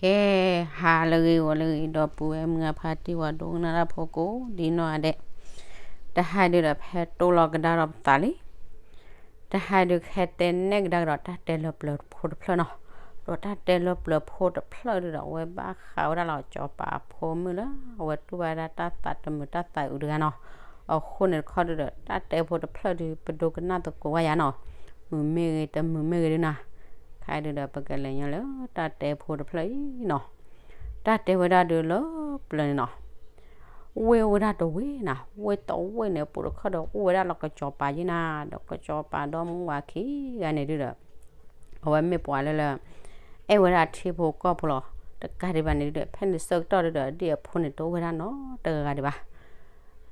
ကဲ, ဟါလၢအဂ့ၤ ဂီၤလၢအဂ့ၤ ဒီပုၢ်ဝဲၢ်မုၢ်အဖါတံၢ်ဝဲဒိကနၣ်တၢ်ဖိကိးဒ်နီၢ်ဂၤဒဲး, တဟါဒုဒီးဖဲတိၢ်လီၤကဒါဒီးပသးလံ, တဟါဒုခဲတဲနဲၣ်ကဒါကဒီးတၢ်တဲလၢပျၢၤဖိတဖျၢၣ်နီၤ, ဒီးတၢ်တဲလၢပျၢၤဖိတဖျၢၣ်ဒုဒီး အဝဲဘၣ်ဃးဝဲဒၣ်လီၤ စီၤပၤအဖိမုၣ်လၢ အဝဲတူၢ်ဘၣ်ဒၣ်တၢ်သးတမုာ်တၢ်သးအုးတဂၤနီၤ, အဃိန့ၣ်တခီဒုဒီး တၢ်တဲဖိတဖျၢၣ်ဒု ပဒိကနၣ်သကိးဝဲယၤနီၤ, မုာ်မ့ၢ်ဂ့ၤ တမုာ်မ့ၢ်ဂ့ၤဒုနီၤ, ခဲဒုဒီး ပကလဲၤညီလၢတၢ်တဲဖိတဖျၢၣ်အံၤနီၤ, တၢ်တဲဝဲဒၣ်ဒုလၢပျၢၤန့ၣ်နီၤ, ဝ့ၢ်အိၣ်ဝဲဒၣ်တဝ့ၢ်နီၤ, ဝ့ၢ်တဝ့ၢ်န့ၣ် ပူၤတခီဒီးအိၣ်ဝဲဒၣ်လီၤကစီၤပၤယ့ၢ်နၤ, ဒီးကစီၤပၤဒီမါဝၤခံဂၤန့ၣ်ဒုဒီး အဝဲမ့ၢ်ပှၤလၢလၢ အဲၣ်ဝဲဒၣ်ထံဖိကီၢ်ဖိလီၤ, တကးဒံးဘၣ်န့ၣ်ဒုဒီး ဖဲန့ၣ်ဆၢကတီၢ်ဒုဒီး ဒ်အဖိန့ၣ်တအိၣ်ဝဲဒၣ်နီတဂၤဒံးဘၣ်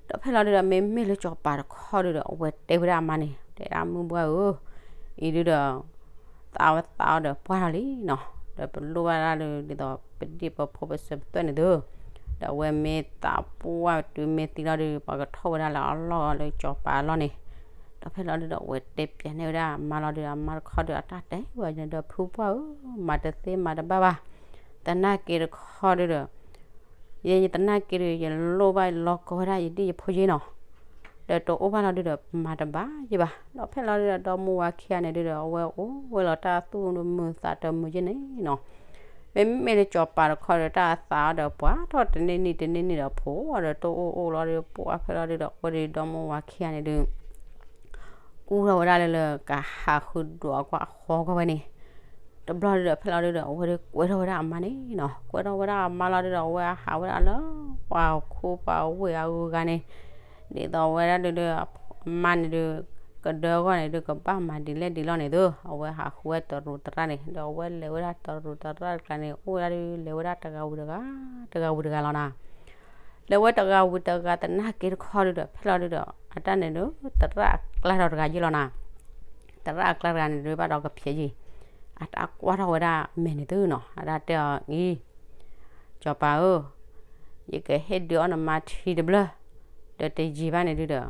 ဒီးဖဲလီၤဒုဒီး မ့မ့ၢ်လၢစီၤပၤတခီဒုဒီး အဝဲတဲဝဲဒၣ်အမါန့ၣ် တဲဒၣ်မုၢ်ပှၢ်ဧၢ, အံၤဒုဒီး သးဝဲသးအီၤဒီးပှၢ်ထီၣ်လံနီၤ, ဒီးပလိၣ်ဘၣ်ဒၣ်လၢဒ်သိး ပဒံၣ်ပဖိပစၢၤပသွဲၣ်န့ၣ်သု, ဒီးအဝဲမ့ၢ်သးပှၢ်တုၤမ့ၢ်သံလီၤဒု ပှၤကထီၣ်ဝဲဒၣ်လၢအလီၢ်လၢစီၤပၤအလီၢ်န့ၣ်, ဒီးဖဲလီၤဒုဒီး အဝဲတဲပျးန့ၢ်ဝဲဒၣ်အမါလီၤဒု အမါတခီဒု အတၢ်တဲဝဲန့ၣ်ဒီး ဖုပှၢ်ဧၢ, မၤတသ့မၤတဘၣ်ဘၣ်, သနာ်က့တခီဒုဒီး ယဲယသနာ်က့ဒု ယလိၣ်ဘၣ်လီၤကီဝဲဒၣ်ယဒံၣ်ယဖိယ့ၢ်နီၤ, ဒီးတအိၣ်ဘၣ်လီၤဒုဒီး မၤတဘၣ်ယ့ၢ်ဘၣ်, ဒီးဖဲလီၤဒုဒီး ဒီမါဝၤခံဂၤန့ၣ်ဒုဒီး အဝဲအိၣ်ဝဲလီၤတၢ်သူၣ်တမုာ်သးတမုာ်ယ့ၢ်န့ၣ်နီၤ, မ့မ့ၢ်လၢစီၤပၤတခီဒီး တၢ်သးအီၤဒီးပှၤထီၣ်တန့ၢ်နံၣ်တန့ၢ်နံၣ်ဒီး ဖိအီၤဒီးတအိၣ်အိၣ်လီၤဒု ပှၢ်ဖဲလီၤဒုဒီး အဝဲဒုဒီမါဝၤခံဂၤန့ၣ်ဒု ကူၣ်ထီၣ်ဝဲဒၣ်လၢလၢကဟးဃုဒွးကွၢ်အဃီကွၢ်ဝဲန့ၣ်, တဘျီဒုဒီး ဖဲလီၤဒုဒီး အဝဲဒုကွဲထီၣ်ဝဲဒၣ်အမါန့ၣ်နီၤ, ကွဲထီၣ်ဝဲဒၣ်အမါလီၤဒုဒီး အဝဲဟးဝဲဒၣ်လၢ ပှၤခိၣ်ပှၤဝ့ၢ်အဂုၤအဂၤန့ၣ်, ဒ်သိးဝဲဒၣ်ဒုဒီး အမါန့ၣ်ဒု ကဒၢအဂီၢ်န့ၣ်ဒု ကဘၣ်မၤဒ်လဲၣ်ဒ်လဲၣ်န့ၣ်သု, အဝဲဟးဃုဝဲတရူးတရၣ်န့ၣ် ဒီးအဝဲလဲၤဝဲဒၣ်တရူးတရၣ်တကျါန့ၣ် အိၣ်ဝဲဒၣ်ဒု လဲၤဝဲဒၣ်တဂၤဝံၤတဂၤ, တဂၤဝံၤတဂၤလီၤနီၤ လဲၤဝဲတဂၤဝံၤတဂၤသနာ်က့တခီဒုဒီး ဖဲလီၤဒုဒီး အတၢ်န့ၣ်ဒု သရၣ်အကျါထီၣ်တဂၤယ့ၢ်လီၤနီၤ, သရၣ်အကျါတဂၤန့ၣ်ဒု ဘၣ်ဒီးကဖျဲးယံၤ, အတၢ်ကွၢ်ထီၣ်ဝဲဒၣ်မဲာ်န့ၣ်သုနီၤ, အတၢ်တဲအီၤအံၤ, စီၤပၤဧၢ, ယကဟ့ၣ်ဒုးအီၣ်နမါထံတဘျၢၣ်, ဒီးတယံာ်ဘၣ်န့ၣ်ဒုဒီး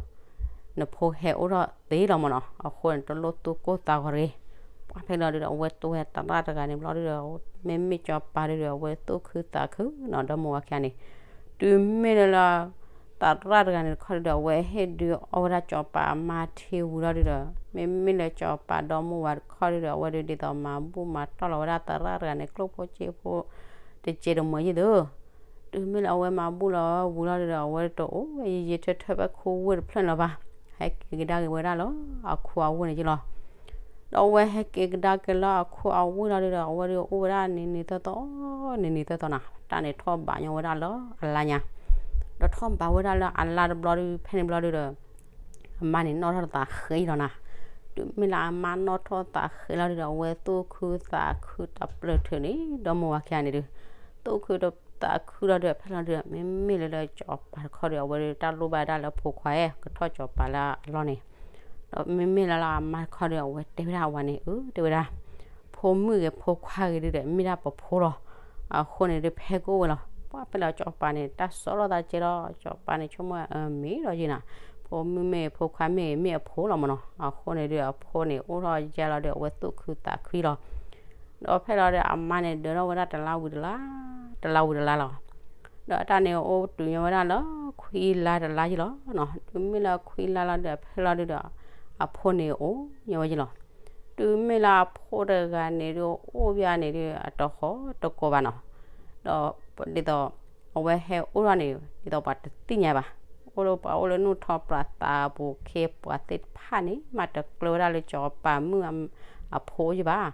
နဖိဟဲအိၣ်ထီၣ်သ့လီၤမၢ်နီၤ, အဃိန့ၣ် တလိၣ်သူၣ်ကိၢ်သးဂီၤတဂ့ၤ, ပှၢ်ဖဲလီၤဒုဒီး အဝဲတိၢ်ဝဲသရၣ်တဂၤန့ၣ်ဘျီဒုဒီး မ့မ့ၢ်စီၤပၤဒုဒီး အဝဲသူၣ်ခုသးခုနီၤ, ဒီမါဝၤခံဂၤန့ၣ် တုၤမ့ၢ်လၢလၢ သရၣ်တဂၤန့ၣ်တခီဒုဒီး အဝဲဟ့ၣ်ဒုးအီၣ်ဝဲဒၣ်စီၤပၤအမါထံဝံၤလီၤဒုဒီး မ့မ့ၢ်လၢစီၤပၤဒီမါဝၤတခီဒုဒီး အဝဲဒုးဒ်သိးမၤဘူၣ်မၤတီၢ်လီၤဝဲဒၣ်သရၣ်တဂၤန့ၣ် ကျိၣ်ဖိစ့ဖိ တစဲးတမှဲၤယ့ၢ်သု, တုၤမ့ၢ်လၢအဝဲမၤဘူၣ်လီၤဝံၤလီၤဒုဒီး အဝဲတအိၣ်ဝဲယံာ်ယံာ်ထၢထၢဖဲခူဝ့ၢ်တဖျၢၣ်န့ၣ်လၢၤဘၣ်, ဟဲက့ၤကဒါက့ၤဝဲဒၣ်လၢအခူအဝ့ၢ်န့ၣ်ယ့ၢ်လီၤ ဒီးအဝဲဟဲက့ၤကဒါက့ၤလၢအခူအဝ့ၢ်လီၤဒုဒီး အဝဲဒုးအိၣ်ဝဲဒၣ်နံၤနံၤသီသီ, နံၤနံၤသီသီနီၤ, တၢ်န့ၣ်ထီၣ်ဘးညီဝဲဒၣ်လၢအလါညါ, ဒီးထီၣ်ဘးဝဲဒၣ်လၢအလါတဘျီဒု ဖဲန့ၣ်ဘျီဒုဒီး အမါန့ၣ်နီၣ်ထီၣ်သးဃ့လီၤနီၤ, တုၤမ့ၢ်လၢအမါနီၣ်ထီၣ်သးဃ့လီၤဒုဒီး အဝဲသူၣ်ခုသးခုတပျၢၢ်ထၢၣ်န့ၣ် ဒီမါဝၤခံဂၤန့ၣ်ဒု သူၣ်ခုသးခုလီၤဒုဒီး ဖဲလီၤဒုဒီး မ့မ့ၢ်လၢလၢစီၤပၤတခီဒုဒီး အဝဲဒုးတၢ်လိၣ်ဘၣ်ဒၣ်လၢဖိခွါဧၢ ကထီၣ်စီၤပၤလၢအလီၢ်န့ၣ်, ဒီးမ့မ့ၢ်လၢလၢအမါတခီဒုဒီး အဝဲတဲဝဲဒၣ်အဝၤန့ၣ် အၢ တဲဝဲဒၣ် ဖိမုၣ်ဂ့ၤဖိခွါဂ့ၤဒုဒီး မ့ၢ်ဒၣ်ပဖိလီၤ, အဃိန့ၣ်ဒုး ဖဲကအိၣ်ဝဲလီၤ, ပှၢ်ဖဲလီၤစီၤပၤန့ၣ် တၢ်စီထီၣ်သးကဲလီၤ, စီၤပၤန့ၣ် ဆိကမိၣ်မ့ၢ်ဒီးယ့ၢ်နၤ, ဖိမုၣ်မ့ၢ်ဂ့ၤဖိခွါမ့ၢ်ဂ့ၤ မ့ၢ်အဖိလီၤမၢ်နီၤ, အဃိန့ၣ်ဒုး အဖိန့ၣ် အိၣ်ထီၣ်ယါလီၤဒီး အဝဲသူၣ်ခုသးခုလီၤ ဒီးဖဲလီၤဒီး အမါန့ၣ် ဒၢးထီၣ်ဝဲဒၣ်တလါဝံၤတလါ, တလါဝံၤတလါလီၤ. ဒီးတၢ်န့ၣ်အိၣ်တုၤညီဝဲဒၣ်လၢ ခွံလါတလါယ့ၢ်လီၤ. တုၤမ့ၢ်လၢခွံလါလီၤဒီး ဖဲလီၤဒုဒီး အဖိန့ၣ်အိၣ်ညီဝဲယ့ၢ်လီၤ. တုၤမ့ၢ်လၢအဖိတဂၤန့ၣ်ဒုး အိၣ်ဘၣ်န့ၣ်ဒုး အတဟီၣ်တကီၢ်ဘၣ်နီၤ. ဒီးဒ်သိး အဝဲဟဲအိၣ်ထီၣ်န့ၣ် ဒ်သိးပှၤတသ့ၣ်ညါဘၣ်. အိၣ်လၢပှၤအိၣ်လၢနူၢ်ထီၣ်ပှၤသးအပူၤ ခ့ပှၤသ့ၣ်တဖၣ်န့ၣ် မၤတကျၢၤဝဲဒၣ်လၢစီၤပၤမုၣ်အဖိယ့ၢ်ဘၣ်.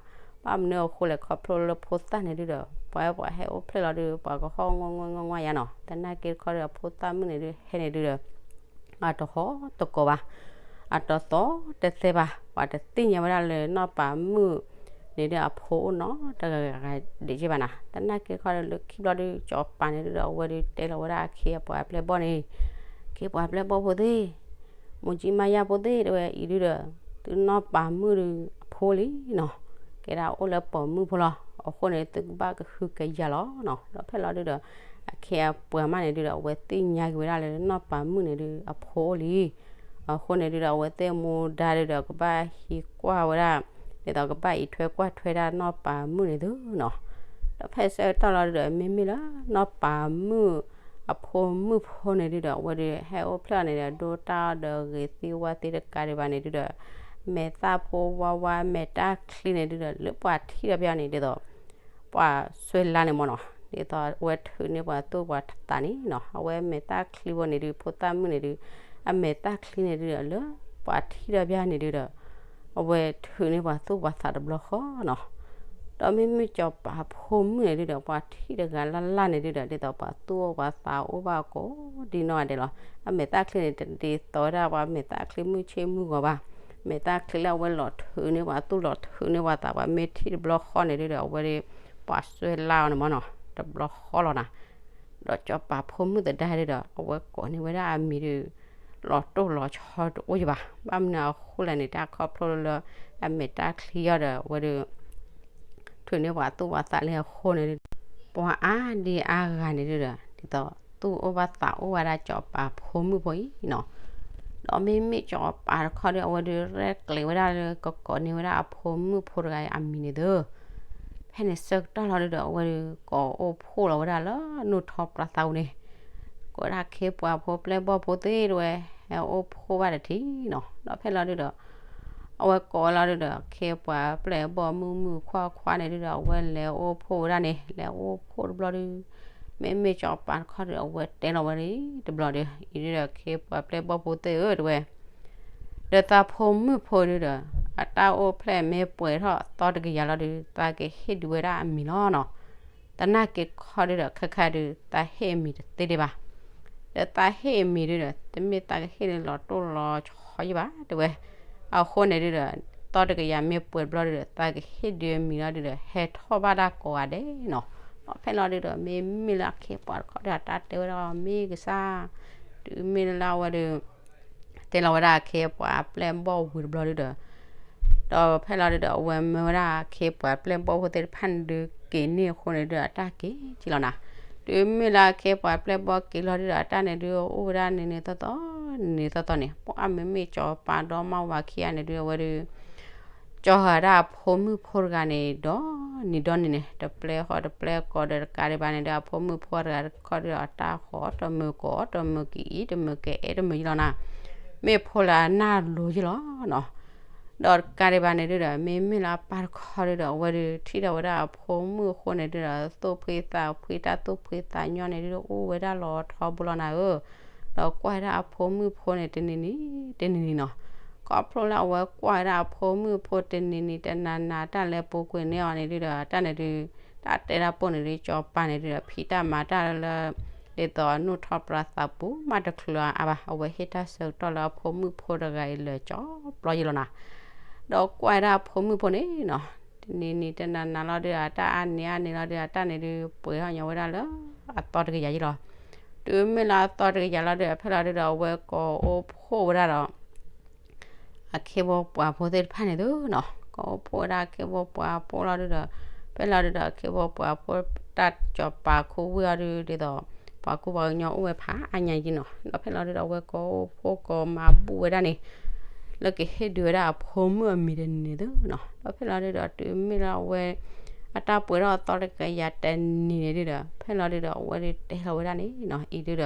ဘၣ်မနုၤအဃိလဲၣ် ခီဖျိလၢဖိသၣ်န့ၣ်ဒုဒီး ပှၤပှၤဟဲအိၣ်ဖျဲၣ်လီၤဒု ပှၤကဟီၣ်ငီၢ်ငီၢ်ငီၢ်ငီၢ်ယါနီၤ. သနာ်က့တခီဒီး အဖိသၣ်မုၣ်န့ၣ်ဒု ဟဲန့ၣ်ဒုဒီး အတဟီၣ်တကီၢ်ဘၣ်, အတသီၣ်တသဲဘၣ်, ပှၤတသ့ၣ်ညါဝဲဒၣ်လၢနီၢ်ပၤမုၣ်န့ၣ်ဒုး အဖိအိၣ်နီတဂၤဂၤဒံးက့ဘၣ်နၤ. သနာ်က့တခီဒီး လၢခံဘျီဒုး စီၤပၤန့ၣ်ဒုဒီး အဝဲဒုးတဲလီၤဝဲဒၣ်အခ့အပှၤအပျဲၢ်ဘီၣ်န့ၣ်, ခ့ပှၤအပျဲၢ်ဘီၣ်ဖိသ့ၣ်, မိၢ်ကၠံမါယါဖိသ့ၣ် တဲဝဲအံၤဒုဒီး သုနီၢ်ပၤမုၣ်ဒုးအဖိလံနီၤ, ကဲဒၣ်အိၣ်လၢပိာ်မုၣ်ဖိလီၤ. အဃိန့ၣ် သုကဘၣ်ကဟုကယာ်လီၤနီၤ. ဒီးဖဲလီၤဒုဒီး အခ့အပှၤမးန့ၣ်ဒုဒီး အဝဲသ့ၣ်ညါက့ၤဝဲဒၣ်လၢနီၢ်ပၤမုၣ်န့ၣ်ဒုးအဖိအိၣ်လံ. အဃိန့ၣ်ဒုဒီး အဝဲသ့ၣ်မူဒါဒုဒီး ကဘၣ်ဟံးကွၢ်ဝဲဒၣ် ဒ်သိးကဘၣ်အံးထွဲကွၢ်ထွဲဒၣ်နီၢ်ပၤမုၣ်န့ၣ်သုနီၤ. ဒီးဖဲဆၢကတီၢ်လီၤဒုဒီး မ့မ့ၢ်လၢနီၢ်ပၤမုၣ်အဖိမုၣ်ဖိန့ၣ်ဒုဒီး အဝဲဒုးဟဲအိၣ်ဖျဲၣ်အီၤန့ၣ်ဒီး ဒိတၢ်အီၣ်ဒီးဂ့ၤသံဝါသံတကးဒံးဘၣ်န့ၣ်ဒုဒီး မဲာ်သၣ်ဖိဝါဝါ မဲာ်တၢ်ချံန့ၣ်ဒုဒီး လၢပှၤထံၣ်ဒီးပျၢ်န့ၣ်ဒ်သိး ပှၤစွဲလါန့ၣ်မ့ၢ်နီၤ, ဒ်သိးအဝဲထုးန့ၢ်ပှၤသူၣ်ပှၤသးန့ၣ်နီၤ, အဝဲမဲာ်တၢ်ချံဖိန့ၣ်ဒု ဖိသၣ်မုၣ်န့ၣ်ဒု အမဲာ်တၢ်ချံန့ၣ်ဒုဒီး လၢပှၤထံၣ်ဒီးပျၢ်န့ၣ်ဒုဒီး အဝဲထုးန့ၢ်ပှၤသူၣ်ပှၤသးတဘျီဃီနီၤ. ဒီးမ့မ့ၢ်စီၤပၤဖိမုၣ်န့ၣ်ဒုဒီး ပှၤထံၣ်တဂၤလၢ်လၢ်န့ၣ်ဒုဒီး ဒ်သိးပှၤသူၣ်အိၣ်ပှၤသးအိၣ်ဘၣ်ကိးဒ်နီၢ်ဂၤဒဲးလီၤ. အမဲာ်တၢ်ချံန့ၣ် တဒ်သိးဝဲဒၣ်ပှၤမဲာ်တၢ်ချံမုၢ်ဆ့ၣ်မုၢ်ဂီၤဘၣ်. မဲာ်တၢ်ချံလၢအဝဲလီၤထုးန့ၢ်ပှၤသူၣ်လီၤထုးန့ၢ်ပှၤသး ပှၤမ့ၢ်ထံၣ်တဘျီဃီန့ၣ်ဒုဒီး အဝဲဒုး ပှၤစွဲလါအီၤန့ၣ်မ့ၢ်နီၤ တဘျီဃီလီၤနၤ. ဒီးစီၤပၤဖိမုၣ်သဒါဒုဒီး အဝဲကိးန့ၢ်ဝဲဒၣ်အမံၤဒု လီၤတိၢ်လီၤဆီတအိၣ်ယဘၣ်. ဘၣ်မနုၤအဃိလဲၣ်န့ၣ် တၢ်ခီဖျိလၢ အမဲာ်တၢ်ချံအီၤဒီး အဝဲဒု ထုးန့ၢ်ပှၤသူၣ်ပှၤသးလၢအဃိန့ၣ်ဒု ပှၤအါဒံအါဂၤန့ၣ်ဒုဒီး ဒ်သိးသူၣ်အိၣ်ဘၣ်သးအိၣ်ဘၣ်ဒၣ်စီၤပၤဖိမုၣ်ဖိအံၤနီၤ. ဒီးမ့မ့ၢ်စီၤပၤတခီဒု အဝဲဒုးရဲၣ်ကျဲၤဝဲဒၣ်လၢကကိးန့ၢ်ဝဲဒၣ်အဖိမုၣ်ဖိတဂၤအံၤအမံၤန့ၣ်သု ဖဲန့ၣ်ဆၢကတီၢ်လီၤဒုဒီး အဝဲဒုးကိးအိၣ်ဖှိၣ်လီၤဝဲဒၣ်လၢနူၢ်ထီၣ်ပြၢသးပူၤန့ၣ်, ကိးဝဲဒၣ်ခ့ပှၤဖိပျဲၢ်ဘီၣ်ဖိသ့ၣ်တဝဲ ဟဲအိၣ်ဖှိၣ်ဘၣ်တထံၣ်နီၤ. ဒီးဖဲလီၤဒုဒီး အဝဲကိးဝဲလီၤဒုဒီး ခ့ပှၤပျဲၢ်ဘီၣ်မုၣ်မုၣ်ခွါခွါန့ၣ်ဒုဒီး အဝဲလဲၤအိၣ်ဖှိၣ်ဝဲဒၣ်န့ၣ် လဲၤအိၣ်ဖှိၣ်တဘျီဒု မ့မ့ၢ်စီၤပၤတခီဒု အဝဲတဲလီၤဝဲဒၣ်တဘျီဒု အံၤဒုဒီး ခ့ပှၤပျဲၢ်ဘီၣ်ဖိသ့ၣ်ဧၢ တဝဲ ဒီးသးဖိမုၣ်ဖိဒုဒီး အတၢ်အိၣ်ဖျဲၣ်မ့ၢ်ပှဲၤထီၣ်သီတကယၤလီၤဒု သးကဟ့ၣ်ဒုးဝဲဒၣ်အမံၤလီၤနီၤ. သနာ်က့ခီဒုဒီး ခဲခါဒု သးဟ့ၣ်အမံၤတသ့ဒံးဘၣ်. ဒီးသးဟ့ၣ်အမံၤဒုဒီး တမ့ၢ်သးကဟ့ၣ်ဒုးလီၤတိၢ်လီၤဆီယဘၣ် တဝဲ. အဃိန့ၣ်ဒုဒီး သီတကယၤမ့ၢ်ပှဲၤတဘျီဒုဒီး သးကဟ့ၣ်ဒုးအမံၤလီၤဒုဒီး ဟဲထီၣ်ဘၣ်ဒၣ်ကိးဂၤဒဲးနီၤ. ဒီးဖဲလီၤဒုဒီး မ့မ့ၢ်လၢအခ့ပှၤတခီဒု အတၢ်တဲဝဲဒၣ်မ့ၢ်ကစၢ် တုၤမ့ၢ်လၢအဝဲဒု တဲလီၤဝဲဒၣ်အခ့ပှၤပျဲၢ်ဘီၣ်ဝံၤတဘျီဒုဒီး ဒီးဖဲလီၤဒုဒီး အဝဲမၢဝဲဒၣ်အခ့ပှၤပျဲၢ်ဘီၣ်ဖိသ့ၣ်တဖၣ်န့ၣ်ဒု က့ၤန့ၢ်အဃိန့ၣ်ဒု အတၢ်က့ၤက့ၤလီၤနၤ. တုၤမ့ၢ်လၢအခ့ပှၤပျဲၢ်ဘီၣ်က့ၤလီၤဒုဒီး အတၢ်န့ၣ်ဒု အိၣ်ဝဲဒၣ်န့ၣ်န့ၣ်သီသီ န့ၣ်န့ၣ်သီသီန့ၣ် ပှၤမ့မ့ၢ်စီၤပၤဒီမါဝၤခံဂၤန့ၣ်ဒု အဝဲဒု ကၠီၤဂၤဒၣ်အဖိမုၣ်ဖိတဂၤန့ၣ် ဒီနံၤဒီနံၤန့ၣ် တပျဲဟီၣ်တပျဲကီၢ်ဒီးတကးဒံးဘၣ်န့ၣ်ဒီး အဖိမုၣ်ဖိတဂၤတခီဒုဒီး အတၢ်ဃီတမုာ်ကီၢ်တမုာ် ကအံတမုာ်ကအဲတမုာ်ယလီၤနၤ. မ့ၢ်ဖိလၢအနၢ်လိၤယလီၤနီၤ. ဒီးတကးဒံးဘၣ်န့ၣ်ဒုဒီး မ့မ့ၢ်လၢအပၢ်တခီဒုဒီး အဝဲဒု ထံၣ်ဒီးဝဲဒၣ်အဖိမုၣ်အဃိန့ၣ်ဒုဒီး သူၣ်ဖှံသးဖှံ တၢ်သူၣ်ဖှံသးညီန့ၣ်ဒုဒီး အိၣ်ဝဲဒၣ်လီၤထီဘိလီၤနၤဧၢ. ဒီးကွၢ်ဝဲဒၣ်အဖိမုၣ်ဖိန့ၣ် တနံၤနံၤ တနံၤနံၤနီၤ. ခီဖျိလၢအဝဲကွၢ်ဝဲဒၣ်အဖိမုၣ်ဖိတနံၤနံၤတနၤနၤ တၢ်လဲၤပူၤကွံာ်န့ၢ်အီၤန့ၣ်ဒုဒီး တၢ်န့ၣ်ဒု တၢ်တဲတၢ်ပိၢ်န့ၣ်ဒု စီၤပၤန့ၣ်ဒုဒီး ဖံးတၢ်မၤတၢ်လၢ ဒ်သိးနူၢ်ထီၣ်ပြၢသးပူၤ မ့ၢ်တချုးအါဘၣ် အဝဲဟ့ၣ်တၢ်ဆၢကတီၢ်လၢအဖိမုၣ်ဖိတဂၤအံၤလၢာ်ကၠီပျီယလီၤနၤ. ဒီးကွၢ်ဝဲဒၣ်အဖိမုၣ်ဖိန့ၣ်နီၤ တနံၤနံၤတနၤနၤလီၤဒုဒီး တၢ်အါနံၤအါနံၤလီၤဒုဒီး တၢ်န့ၣ်ဒု ပှဲၤထီၣ်ညီဝဲဒၣ်လၢအသီတကယၤယလီၤ. တုၤမ့ၢ်လၢအသီတကယၤလီၤဒုဒီး ဖဲလီၤဒုဒီး အဝဲကိးအိၣ်ဖှိၣ်ဝဲဒၣ်ဒီး အခ့ဖိပှၤဖိသ့ၣ်တဖၣ်န့ၣ်သုနီၤ ကိးအိၣ်ဖှိၣ်ဝဲဒၣ်အခ့ဖိပှၤဖိလီၤဒုဒီး ဖဲလီၤဒုဒီး အခ့ဖိပှၤဖိ တၢ်စီၤပၤခူဝ့ၢ်အီၤဒု ဒ်သိး ပှၤကူပှၤကညီအိၣ်ဝဲဖးအါညါယံနီၤ. ဒီးဖဲလီၤဒုဒီး အဝဲကိးအိၣ်ဖှိၣ်ကိးမၤဘူၣ်ဝဲဒၣ်န့ၣ် လၢကဟ့ၣ်ဒုးဝဲဒၣ်အဖိမုၣ်အမံၤတနံၤန့ၣ်သုနီၤ. ဒီးဖဲလီၤဒုဒီး တုၤမ့ၢ်လၢအဝဲ အတၢ်ပှဲၤထီၣ်အသီတကယၤတနံၤန့ၣ်ဒုဒီး ဖဲလီၤဒုဒီး အဝဲဒုတဲလီၤဝဲဒၣ်န့ၣ်နီၤ အံၤဒုဒီး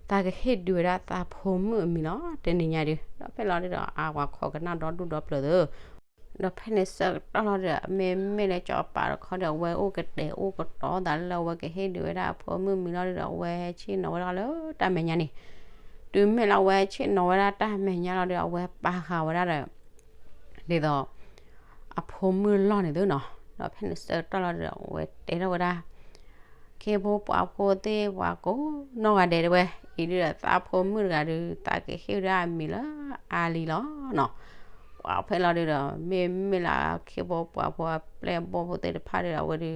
သးကဟ့ၣ်ဒုးဝဲဒၣ်သးဖိမုၣ်အမံၤလီၤ တနံၤညါဒု. ဒီးဖဲလီၤဒုဒီး အဝၤခိးကနၣ်ဒီဒူၣ်ဒီပျၢၤသု ဒီးဖဲန့ၣ်ဆၢကတီၢ်လီၤဒုဒီး မ့မ့ၢ်လၢစီၤပၤတခီဒီး အဝဲအိၣ်ကတဲာ်အိၣ်ကတီၤသးလၢအဝဲကဟ့ၣ်ဒုးဝဲဒၣ်အဖိမုၣ်မံၤလီၤဒုဒီး အဝဲဟဲဆ့ၣ်နီၤဝဲဒၣ်လၢတၢ်မဲာ်ညါန့ၣ်. တုၤမ့ၢ်လၢအဝဲဟဲဆ့ၣ်နီၤဝဲဒၣ်တၢ်မဲာ်ညါလီၤဒုဒီး အဝဲပာ်ဃာ်ဝဲဒၣ်ဒီး ဒ်သိး အဖိမုၣ်လီၢ်န့ၣ်သုနီၤ. ဒီးဖဲန့ၣ်ဆၢကတီၢ်လီၤဒုဒီး အဝဲတဲထီၣ်ဝဲဒၣ် ခ့ဖိပှၤဖိသ့ၣ်ပှၤကိးနီၢ်ဂၤဒဲးတဝဲ အံၤဒုဒီး သးဖိမုၣ်တဂၤဒု သးကဟ့ၣ်ဝဲဒၣ်အမံၤလၢအါလံလီၤနီၤ. ပှၤဖဲလီၤဒုဒီး မ့မ့ၢ်လၢအခ့ဖိပှၤဖိအပျဲၢ်အဘီၣ်ဖိသ့ၣ်တဖၣ်ဒုဒီး အဝဲဒု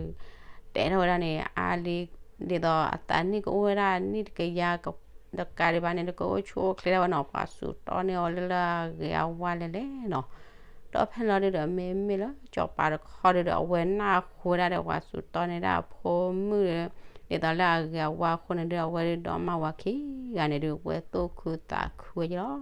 တဲထီၣ်ဝဲဒၣ်န့ၣ် အါလံ ဒ်သိးအသးနံၣ်ကအိၣ်ဝဲဒၣ်နံၣ်တကယၤ တကးဒံးဘၣ်န့ၣ် ကအိၣ်ဆူၣ်အိၣ်ချ့ဒၣ်ဝဲနီၤ ပှၤစူးတီန့ၢ်အီၤလၢလၢအဂ့ၤအဝါလဲၣ်လဲၣ်နီၤ. ဒီးဖဲလီၤဒုဒီး မ့မ့ၢ်လၢစီၤပၤတခီဒုဒီး အဝဲနၢ်ဟူဝဲဒၣ်ဒီး ပှၤစူးတီန့ၢ်ဒၣ်အဖိမုၣ် ဒ်သိးလၢအဂ့ၤအဝါအဃိန့ၣ်ဒု အဝဲဒုဒီမါဝၤခံဂၤန့ၣ်ဒု ဝဲသူၣ်ခုသးခုဝဲယလီၤ.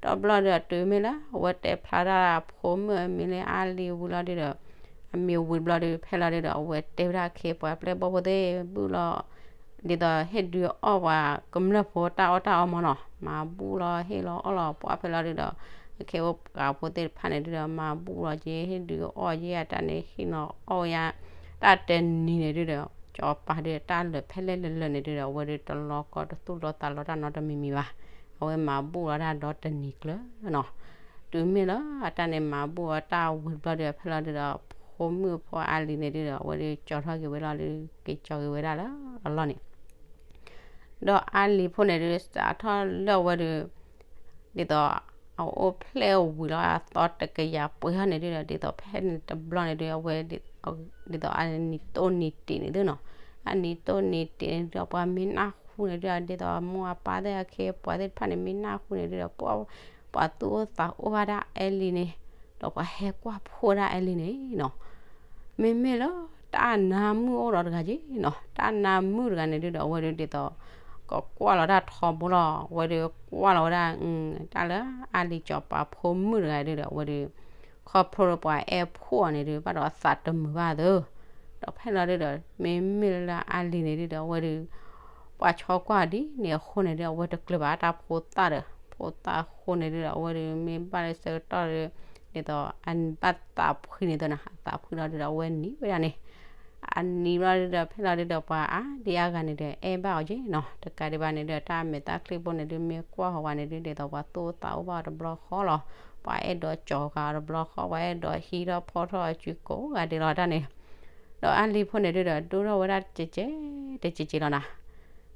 ဒီးဘျီဒုဒီး တုၤမ့ၢ်လၢအဝဲတဲဖျါဒၣ်အဖိမုၣ်အမံၤလၢအါလံဝံၤလီၤဒုဒီး အမံၤဝံၤတဘျီဒီး ဖဲလီၤဒုဒီး အဝဲတဲဝဲဒၣ်အခ့အပှၤပျဲၢ်ဘီၣ်ဖိသ့ၣ် ဘုၣ်လီၤ ဒ်သိးဟ့ၣ်ဒုးအီၣ်ပှၤကမျၢၢ်ဖိတၢ်အီၣ်တၢ်အီမၢ်နီၤ, မၤဘူၣ်လီၤဟ့ၣ်လီၤအီၣ်လီၤပှၤဖဲလီၤဒုဒီး အခ့အပှၤဖိသ့ၣ်တဖၣ်န့ၣ်ဒုဒီး မၤဘူၣ်လီၤက့ၤ ဟ့ၣ်ဒုးအီၣ်က့ၤ အတၢ်န့ၣ် ဟ့ၣ်နီၤအီၣ်ဝဲယါ တၢ်တနံၤန့ၣ်ဒုဒီး ကၠီၤပၤဒုတၢ်လၢာ်ဖဲလဲၣ်လၢာ်လၢာ်န့ၣ်ဒုဒီး အဝဲဒုတလီၤကီတသူၣ်လီၤသးလီၤတၢ်နီတမံၤမံၤဘၣ်. အဝဲမၤဘူၣ်လီၤတၢ်ဒီတနံၤကျၢၤနီၤ. တုၤမ့ၢ်လၢအတၢ်န့ၣ်မၤဘူၣ်အီၤတၢ်ဝံၤတဘျီဒီး ဖဲလီၤဒုဒီး ဖိမုၣ်ဖိအါလံၤန့ၣ်ဒုဒီး အဝဲဒုကၠီၤထီၣ်က့ၤဝဲလီၤဒု က့ၤကၠီၤက့ၤဝဲဒၣ်လၢအလီၢ်န့ၣ် ဒီးအါလံၤဖိန့ၣ်ဒု စးထီၣ်လၢအဝဲဒု ဒ်သိး အအိၣ်ဖျဲၣ်ဝံၤလီၤအသီတကယၤပှဲၤထီၣ်န့ၣ်ဒုဒီး ဒ်သိးဖဲန့ၣ်တဘျီန့ၣ်ဒု အဝဲ ဒ်သိးအနံၤတိၢ်နံၤတ့ၢ်န့ၣ်သုနီၤ, အနံၤတိၢ်နံၤတ့ၢ်န့ၣ်ဒုဒီး ပှၤမ့ၢ်နၢ်ဟူန့ၣ်ဒုဒီး ဒ်သိးအမိၢ်အပၢ်သ့ၣ်အခ့အပှၤသ့ၣ်တဖၣ်န့ၣ် မ့ၢ်နၢ်ဟူန့ၣ်ဒုဒီး ပှၤသူၣ်အိၣ်သးအိၣ်ဘၣ်ဒၣ်အဲလံၤန့ၣ်, ဒီးပှၤဟဲကွၢ်ဖှိၣ်ဒၣ်အဲလံၤန့ၣ်နီၤ. မ့မ့ၢ်လၢတၢ်နါမုၣ်အိၣ်ဒီးတဂၤက့နီၤ, တၢ်နါမုၣ်တဂၤန့ၣ်ဒုဒီး အဝဲဒုဒ်သိး ကကွၢ်လီၤတၢ်ထီဘိလီၤ, အဝဲဒုကွၢ်လီၤဝဲဒၣ် တၢ်လၢအါလံၤကၠီၤပၤဖိမုၣ်တဂၤဒုဒီး အဝဲဒု ခီဖျိလၢပှၤအဲၣ်ဖှိၣ်အီၤန့ၣ်ဒု ဘၣ်ဒီးအသးတမုာ်ဘၣ်သၢ ဒီးဖဲလီၤဒုဒီး မ့မ့ၢ်လၢအါလံၤန့ၣ်ဒုဒီး အဝဲဒု ပှၤဆီကွၢ်ဒ်န့ၣ်အဃိန့ၣ်ဒု အဝဲတကျၢၤဘၣ်တၢ်ဖိသၣ်ဒီး ဖိသၣ်အဃိန့ၣ်ဒုဒီး အဝဲဒု မ့ၢ်ဘၣ်လၢဆၢကတီၢ်ဒီး ဒ်သိးအဘၣ်သးဖှံန့ၣ်သၢနီၤ, အသးဖှံလီၤဒုဒီး အဝဲနံၤဝဲဒၣ်န့ၣ် အနံၤဘျီဒုဒီး ဖဲလီၤဒုဒီး ပှၤအါဒံအါဂၤန့ၣ်ဒီး အဲၣ်ဘၣ်အီၤက့နီၤ, တကးဒံးဘၣ်န့ၣ်ဒီး တၢ်မဲာ်တၢ်ချံဖိန့ၣ်ဒု မ့ၢ်ကွၢ်ဃီၤဝဲန့ၣ်ဒု ဒ်သိးပှၤသူၣ်အိၣ်သးအိၣ်ဘၣ်အီၤတဘျီဃီလီၤ, ပှၤအဲၣ်ဒိးကၠီၤဃာ်အီၤတဘျီဃီ, ပှၤအဲၣ်ဒိးဟံးထီၣ်ဖီထီၣ်အစုကိးဂၤဒဲးလီၤတၢ်န့ၣ်, ဒီးအါလံၤဖိန့ၣ်ဒုဒီး ဒိၣ်ထီၣ်ဝဲဒၣ်တကဲးကဲး တကဲးကဲးလီၤနၤ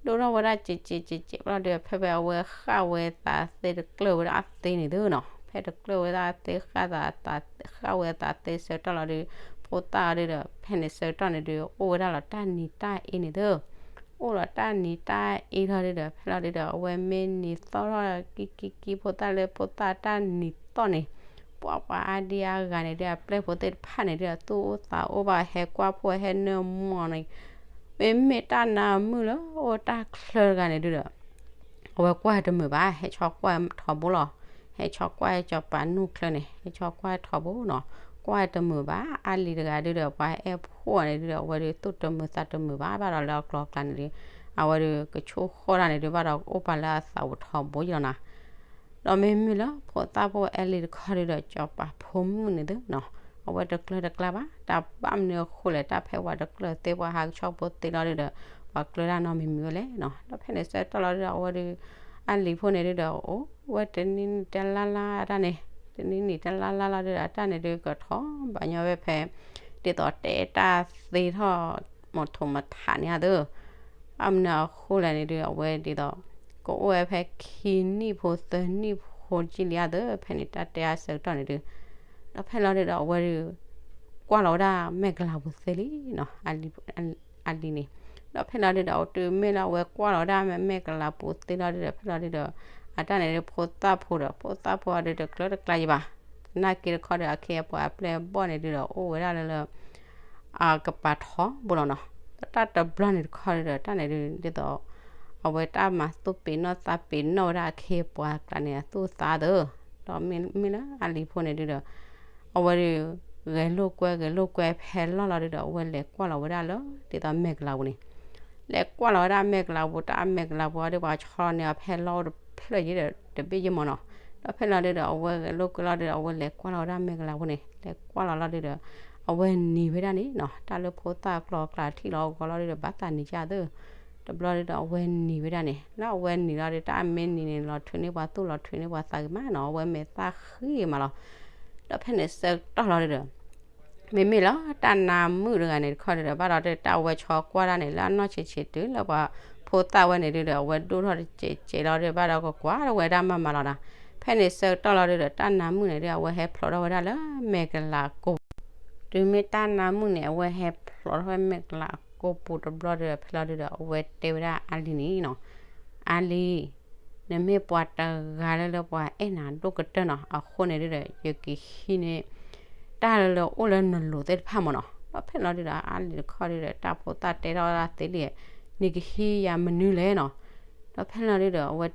ဒိၣ်ထီၣ်ဝဲဒၣ်ကဲးကဲးကဲးကဲးဘျီဒီး ဖဲဖဲအဝဲဃၣ်ဝဲသးသ့တကျၢၢ်ဝဲဒၣ်အသ့န့ၣ်သုနီၤ, ဖဲတကျၢၢ်ဝဲဒၣ်အသ့ဃၣ်သး ဃၣ်ဝဲသးသ့ဆၢကတီၢ်လီၤဒီး ဖိသၣ်အီၤဒုဒီး ဖဲန့ၣ်ဆၢကတီၢ်န့ၣ်ဒု အိၣ်ဝဲဒၣ်လီၤတၢ်နံၤတၢ်အ့န့ၣ်သု, အိၣ်လီၤတၢ်နံၤတၢ်အ့ထီၣ်ဒုဒီး ဖဲလီၤဒုဒီး အဝဲမ့ၢ်နံၤသီၣ်ထီၣ်ကံကံကံ ဖိသၣ်လၢဖိသၣ်တၢ်နံၤသီၣ်န့ၣ် ပှၤပှၤအါဒံအါဂၤန့ၣ်ဒု အပျဲၢ်ဖိသ့ၣ်တဖၣ်န့ၣ်ဒု သူၣ်အိၣ်သးအိၣ်ဘၣ် ဟဲကွၢ်ဖှိၣ်ဟဲနၢမူအီၤန့ၣ် မ့မ့ၢ်တၢ်နါမုၣ်လၢအိၣ်တၢ်ချၢတဂၤန့ၣ်ဒုဒီး အဝဲကွၢ်တမုာ်ဘၣ်, ဟဲဆီကွၢ်ထီဘိလီၤ, ဟဲဆီကွၢ်ကၠီၤပၤနူၢ်ချၢန့ၣ် ဟဲဆီကွၢ်ထီဘိနီၤ, ကွၢ်တမုာ်ဘၣ်, အါလံၤတဂၤဒုဒီး ပှၤအဲၣ်ဖှိၣ်အီၤန့ၣ်ဒုဒီး အဝဲဒုသူၣ်တမုာ်သးတမုာ်ဘၣ်, ဘၣ်ဒီးလၢအကျိၤအကျဲန့ၣ်ဒု အဝဲဒုကဆိၣ်ဃီၣ်တၢ်န့ၣ်ဒု ဘၣ်ဒီးအိၣ်ပာ်လၢအသးပူၤထီဘိယလီၤနၤ ဒီးမ့မ့ၢ်လၢဖိသၣ်ဖိအဲလံၤတခီဒုဒီး ကၠီၤပၤဖိမုၣ်န့ၣ်သုနီၤ, အဝဲတကျၢၤတကျါဘၣ်, တၢ်ဘၣ်မနုၤအဃိလဲၣ်, တၢ်ဖဲပှၤတကျၢၤသ့ ပှၤဟးကဆီဖိသ့လီၤဒုဒီး ပှၤကျၢၤတၢ်နီတမံၤမံၤဝဲလဲၣ်နီၤ, ဒီးဖဲန့ၣ်ဆၢကတီၢ်လီၤဒုဒီး အဝဲဒု အါလံၤဖိန့ၣ်ဒုဒီး အိၣ်ဝဲတနံၤနံၤတလါလါတၢ်န့ၣ်, တနံၤနံၤတလါလါလီၤဒုဒီး အတၢ်န့ၣ်ဒုကထီဘၣ်ညီဝဲဖဲ ဒ်သိးတဲတၢ်သ့ထီၣ် မထိးမထးန့ၣ်သု ဘၣ်မနုၤအဃိလဲၣ်န့ၣ်ဒု အဝဲဒ်သိး ကအိၣ်ဝဲဖဲခံနံၣ်ဖိသၢနံၣ်ဖိကံၢ်လံအသိး ဖဲန့ၣ်တၢ်တဲအဆၢကတီၢ်န့ၣ်ဒု ဒီးဖဲလီၤဒုဒီး အဝဲဒု ကွၢ်လီၤဝဲဒၣ်မဲာ်ကလၤပူၤသ့လံနီၤ, အါလံၤန့ၣ်, ဒီးဖဲလီၤဒုဒီး တုၤမ့ၢ်လၢအဝဲကွၢ်လီၤဝဲဒၣ်မဲာ်ကလၤပူၤသ့လီၤဒုဒီး ဖဲလီၤဒုဒီး အတၢ်န့ၣ်ဒု ဖိသၣ်ဖိဒီး ဖိသၣ်ဖိအီၤဒုတကျၢၤတကျါယံၤဘၣ်, သနာ်က့တခီဒီး အခ့အပှၤအပျဲၢ်အဘီၣ်န့ၣ်ဒုဒီး အိၣ်ဝဲဒၣ်လၢလၢ အကပၤထီဘိလီၤနီၤ, ဒီးတၢ်တဘျီန့ၣ်တခီဒုဒီး တၢ်န့ၣ်ဒု ဒ်သိး အဝဲတၢ်မၤသူၣ်ပ့ၤနီၣ်သးပ့ၤနီၣ်ဝဲဒၣ်အခ့အပှၤကျါန့ၣ် အသူၣ်အသးသၢ, ဒီးမ့မ့ၢ်လၢအါလံၤဖိန့ၣ်ဒုဒီး အဝဲဒု ဂဲၤလိာ်ကွဲဂဲၤလိာ်ကွဲဖဲလီၢ်လီၤဒုဒီး အဝဲလဲၤကွၢ်လီၤဝဲဒၣ်လၢ ဒ်သိးမဲာ်ကလၤပူၤန့ၣ် လဲၤကွၢ်လီၤဝဲဒၣ်မဲာ်ကလၤပူၤ တၢ်မဲာ်ကလၤပူၤအီၤဒု ပှၤဆီန့ၢ်အီၤဖဲလီၢ်အိၣ်တဖျၢၣ်ယံၤဒီး တဘ့ၣ်ယံၤမၢ်နီၤ, ဒီးဖဲလီၤဒုဒီး အဝဲဂဲၤလိာ်ကွဲလီၤဒုဒီး အဝဲလဲၤကွၢ်လီၤဝဲဒၣ်မဲာ်ကလၤပူၤန့ၣ် လဲၤကွၢ်လီၤလီၤဒုဒီး အဝဲနံၤဝဲဒၣ်န့ၣ်နီၤ, တၢ်လၢဖိသၣ်အကျိၤအကျဲထံၣ်လီၤအဂီၢ်လီၤဒုဒီး ဘၣ်သးနံၤကၢ်သၢ တဘျီဒုဒီး အဝဲနံၤဝဲဒၣ်န့ၣ် လၢအဝဲနံၤလီၤဒု တၢ်အမ့ၢ်နံၤန့ၣ် လီၤထုးန့ၢ်ပှၤသူၣ်လီၤထုးန့ၢ်ပှၤသးဂ့ၤမးနီၤ, အဝဲမဲာ်သၣ်ဃံမးလီၤ, ဒီးဖဲန့ၣ်ဆၢကတီၢ်လီၤဒုဒီး မ့မ့ၢ်လၢတၢ်နါမုၣ်တဂၤန့ၣ်တခီဒုဒီး ဘၣ်ဒီးတၢ်အဝဲဆီကွၢ်တၢ်န့ၣ် လၢအနီၢ်ဆံးဆံးတုၤလၢပှၤဖိသၣ်ဝဲန့ၣ်ဒုဒီး အဝဲဒိၣ်ထီၣ်တစဲးစဲးလီၤဒု ဘၣ်ဒီးကကွၢ်တဝဲဒၣ်မးမးလီၤနီၤ, ဖဲန့ၣ်ဆၢကတီၢ်လီၤဒုဒီး တၢ်နါမုၣ်န့ၣ်ဒု အဝဲဟဲဖျိးထီၣ်ဝဲဒၣ်လၢမဲာ်ကလၤကိာ်ပူၤ, တုၤမ့ၢ်တၢ်နါမုၣ်န့ၣ် အဝဲဟဲဖျိးထီၣ်ဝဲမဲာ်ကလၤကိာ်ပူၤတဘျီဒုဒီး ဖဲလီၤဒုဒီး အဝဲတဲဝဲဒၣ်အါလံၤန့ၣ်နီၤ အါလံၤ, နမ့ၢ်ပှၤတဂၤလၢလၢပှၤအဲၣ်နၤဒိၣ်ကတၢၢ်နီၤ, အဃိန့ၣ်ဒုဒီး ယကဟံးန့ၢ် တၢ်လၢလၢအိၣ်လၢနလိၤသ့ၣ်တဖၣ်မၢ်နီၤ, ဒီးဖဲလီၤဒုဒီး အါလံၤတခီဒုဒီး တၢ်ဖိသၣ်တဲထီၣ်ဝဲဒၣ်သ့လံ, နကဟံးယၤမနုၤလဲၣ်နီၤ, ဒီးဖဲလီၤဒုဒီး အဝဲ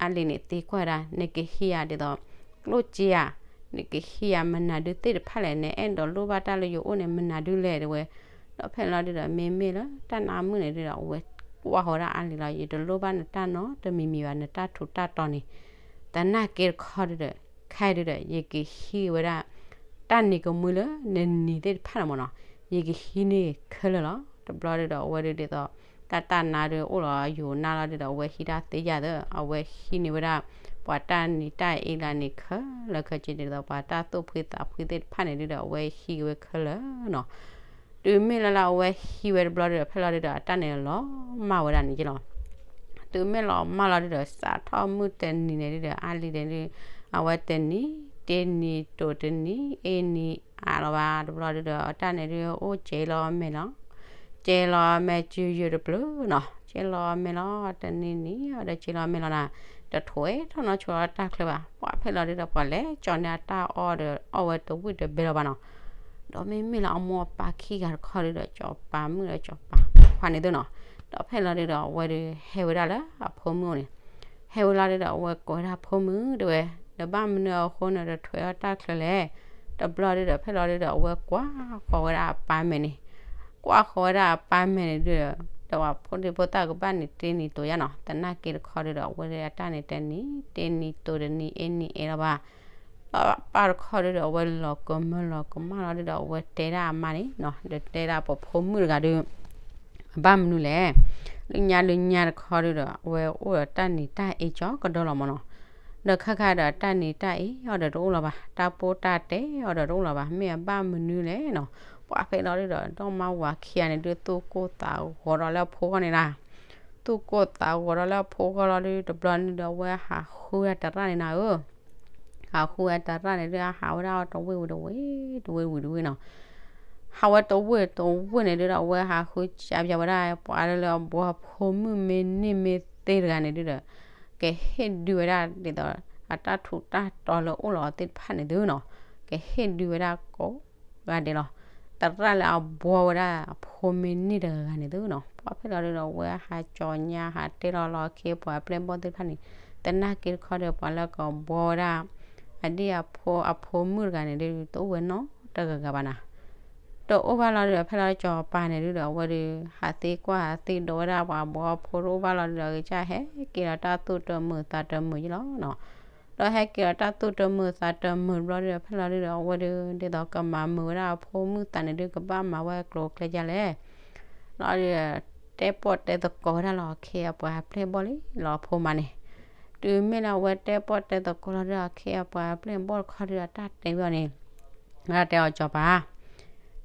အါလံၤန့ၣ်သံကွၢ်ဝဲဒၣ် နကဟံးယၤဒ်သိး ကျိၣ်စ့ဧါ နကဟံးယၤမနုၤဒုသ့ၣ်တဖၣ်လဲၣ်, နအဲၣ်ဒိးလိၣ်ဘၣ်တၢ်လၢယအိၣ်န့ၣ် မနုၤဒုလဲၣ် တဲဝဲ. ဒီးဖဲလီၤဒုဒီး မ့မ့ၢ်လၢတၢ်နါမုၣ်န့ၣ်ဒုဒီး အဝဲကွၢ်ဃီၤဝဲဒၣ်အါလံၤလီၤ, ယတလိၣ်ဘၣ်နတၢ်နီတမံၤမံၤဘၣ်, နတၢ်ထူးတၢ်တီၤန့ၣ် သနာ်က့တခီဒုဒီး ခဲအံၤဒုဒီး ယကဟံးဝဲဒၣ် တၢ်နံၤကမှံလၢနနံၤသ့ၣ်တဖၣ်န့ၣ်မ့ၢ်နီၤ, ယကဟံးန့ၢ်ခဲလၢာ်လီၤ. တဘျီဒုဒီး အဝဲဒုဒ်သိး တၢ်တၢ်နါဒုအိၣ်လီၤယိာ်နါလီၤဒုဒီး အဝဲဟံးတၢ်သ့ယၤသၢ, အဝဲဟံးန့ၢ်ဝဲဒၣ် ပှၤတၢ်နံၤတၢ်အ့လၢန့ၣ် ခဲလၢာ်ခဲဆ့ဒ်သိး ပှၤတၢ်သူၣ်ဖှံသးဖှံသ့ၣ်တဖၣ်န့ၣ်ဒုဒီး အဝဲဟံးက့ၤဝဲခဲလၢာ်နီၤ. တုၤမ့ၢ်လၢလၢအဝဲဟံးဝဲတဘျီဒုဒီး ဖဲလီၤဒုဒီး အတၢ်န့ၣ်လီၤမၢ်ဝဲဒၣ်န့ၣ်က့လီၤ. တုၤမ့ၢ်လီၤမၢ်လီၤဒုဒီး စးထီၣ်မုၢ်တနံၤန့ၣ်ဒုဒီး အါလံၤန့ၣ်ဒု အဝဲတနံၤ တ့နံၤ တိၤတနံၤ အ့နံၤ အါလီၤဘၣ် တဘျီဒုဒီး အတၢ်န့ၣ်ဒု အိၣ်ကဲလီၤအမဲာ်လီၤ. ကဲလီၤအမဲာ်စုယိာ်တပျုၤနီၤ, ကဲလီၤအမဲာ်လီၤ တနံၤနံၤအီၤဒီး ကဲလီၤအမဲာ်လီၤနၤ, တထွဲထီၣ်နီတဆူးအတၢ်ချၢဘၣ်. ပှၤဖဲလီၤဒုဒီး ပှၤလဲၤကၠီၤန့ၢ်အတၢ်အီၣ်ဒီး အီၣ်ဝဲတဝံၣ်တဘဲလီၤဘၣ်နီၤ. ဒီးမ့မ့ၢ်လၢအမိၢ်အပၢ်ခံဂၤတခီဒုဒီး စီၤပၤမုၣ်ဒီးစီၤပၤခွါန့ၣ်သုနီၤ. ဒီးဖဲလီၤဒုဒီး အဝဲဒုးဟဲဝဲဒၣ်လၢအဖိမုၣ်အိၣ်န့ၣ်, ဟဲဝဲလီၤဒုဒီး အဝဲကိးဝဲဒၣ်အဖိမုၣ်တဲဝဲ, ဒီးဘၣ်မနုၤအဃိန့ၣ် တထွဲအီၣ်တၢ်ချၢလဲၣ်. တဘျီဒုဒီး ဖဲလီၤဒုဒီး အဝဲကွၢ်ဃီၤဝဲဒၣ်အပၢ်မဲာ်န့ၣ်, ကွၢ်ဃီၤဝဲဒၣ်အပၢ်မဲာ်န့ၣ်ဒုဒီး ဒီးပှၤဖိဒံဖိသၣ်ကဘၣ်န့ၣ် တ့နံၤတိၤယါနီၤ, သနာ်က့တခီဒုဒီး အဝဲဒၣ်အတၢ်န့ၣ် တနံၤ တ့နံၤ တိၤတနံၤ အ့နံၤ အ့လီၤဘၣ်. ဒီးပၢ်တခီဒုဒီး အဝဲလီၤကမၢလီၤကမၣ်လီၤဒုဒီး အဝဲတဲဒၣ်အမါန့ၣ်နီၤ, ဒီးတဲဒၣ်ပဖိမုၣ်တဂၤဒု အဘၣ်မနုၤလဲၣ်. လၢညါလၢညါတခီဒုဒီး အဝဲအိၣ်ဒီးတၢ်နံၤတၢ်အ့ကၠီကဒီလီၤမ့ၢ်နီၤ. ဒီးခါခါဒီးတၢ်နံၤတၢ်အ့အီၤဒီးတအိၣ်လီၤဘၣ်, တၢ်ပိၢ်တၢ်တဲအီၤဒီးတအိၣ်လီၤဘၣ်, မ့ၢ်အဘၣ်မနုၤလဲၣ်နီၤ. ပှၤဖဲလီၤဒုဒီး ဒီမါဝၤခံဂၤန့ၣ်ဒု သူၣ်ကိၢ်သးဂီၤဒီးလၢအဖိဂီၢ်န့ၣ်ဒၣ်, သူၣ်ကိၢ်သးဂီၤဒီးလၢအဖိဂီၢ်လီၤဒု တဘျီန့ၣ်ဒီး အဝဲဟးဃုဝဲတရၣ်န့ၣ်နၤဧၢ ဟးဃုဝဲတရၣ်န့ၣ်ဒု ဟးဝဲဒၣ်တဝ့ၢ်ဝံၤတဝ့ၢ်, တဝ့ၢ်ဝံၤတဝ့ၢ်နီၤ. ဟးဝဲတဝ့ၢ်တဝ့ၢ်န့ၣ်ဒုဒီး အဝဲဟးဃုကၠါပၠီဝဲဒၣ် ပှၤလၢလၢအဘှီဖိမုၣ်မ့ၢ်န့ၢ်မ့ၢ်သ့တဂၤန့ၣ်ဒုဒီး ကဟ့ၣ်ဒုးဝဲဒၣ်ဒ်သိး အတၢ်ထူးတၢ်တီၤလၢအိၣ်လီၤသ့ၣ်တဖၣ်န့ၣ်သုနီၤ, ကဟ့ၣ်ဒုးဝဲဒၣ်ကိးဂၤဒဲးလီၤ. တရၣ်လၢအဘှီဝဲဒၣ်အဖိမ့ၢ်န့ၢ်တဂၤဂၤန့ၣ်သုနီၤ. ပှၤဖဲလီၤဒုဒီး အဝဲဟးကၠီညါ ဟးတဲလီၤလီၤအခ့အပှၤအပျဲၢ်အဘီၣ်သ့ၣ်တဖၣ်န့ၣ်, သနာ်က့တခီဒီး ပှၤလၢကဘှီဝဲဒၣ် အဒံၣ်အဖိအဖိမုၣ်တဂၤန့ၣ်ဒု တအိၣ်ဝဲနီတဂၤဂၤဘၣ်နၤ. တအိၣ်ဘၣ်လီၤဒုဒီး ဖဲလီၤစီၤပၤန့ၣ်ဒုဒီး အဝဲဒု ဟးသ့ကွၢ်ဟးသ့ဒိးဝဲဒၣ်ပှၤဘှီအဖိတအိၣ်ဘၣ်လီၤဒုဒီး အကစၢ်ဟဲက့ၤဒီးတၢ်သူၣ်တမုာ်သးတမုာ်ယ့လီၤနီၤ. ဒီးဟဲက့ၤဒီးတၢ်သူၣ်တမုာ်သးတမုာ်တဘျီဒုဒီး ဖဲလီၤဒုဒီး အဝဲဒု ဒ်သိးကမၤမုာ်ဝဲဒၣ်အဖိမုၣ်သးန့ၣ်ဒု ကဘၣ်မၤဝဲအကျိၤအကျဲဒ်လဲၣ် လီၤဒုဒီး တဲပီၣ်တဲသကိးဝဲဒၣ်လီၤအခ့အပှၤအပျဲၢ်အဘီၣ်လံလီၤအဖိမါန့ၣ်. တုၤမ့ၢ်လၢအဝဲတဲပီၣ်တဲသကိးလီၤဒုဒီး အခ့အပှၤအပျဲၢ်အဘီၣ်တခီဒုဒီး တၢ်တဲဝဲအီၤန့ၣ်, တၢ်တဲအီၤစီၤပၤ အံ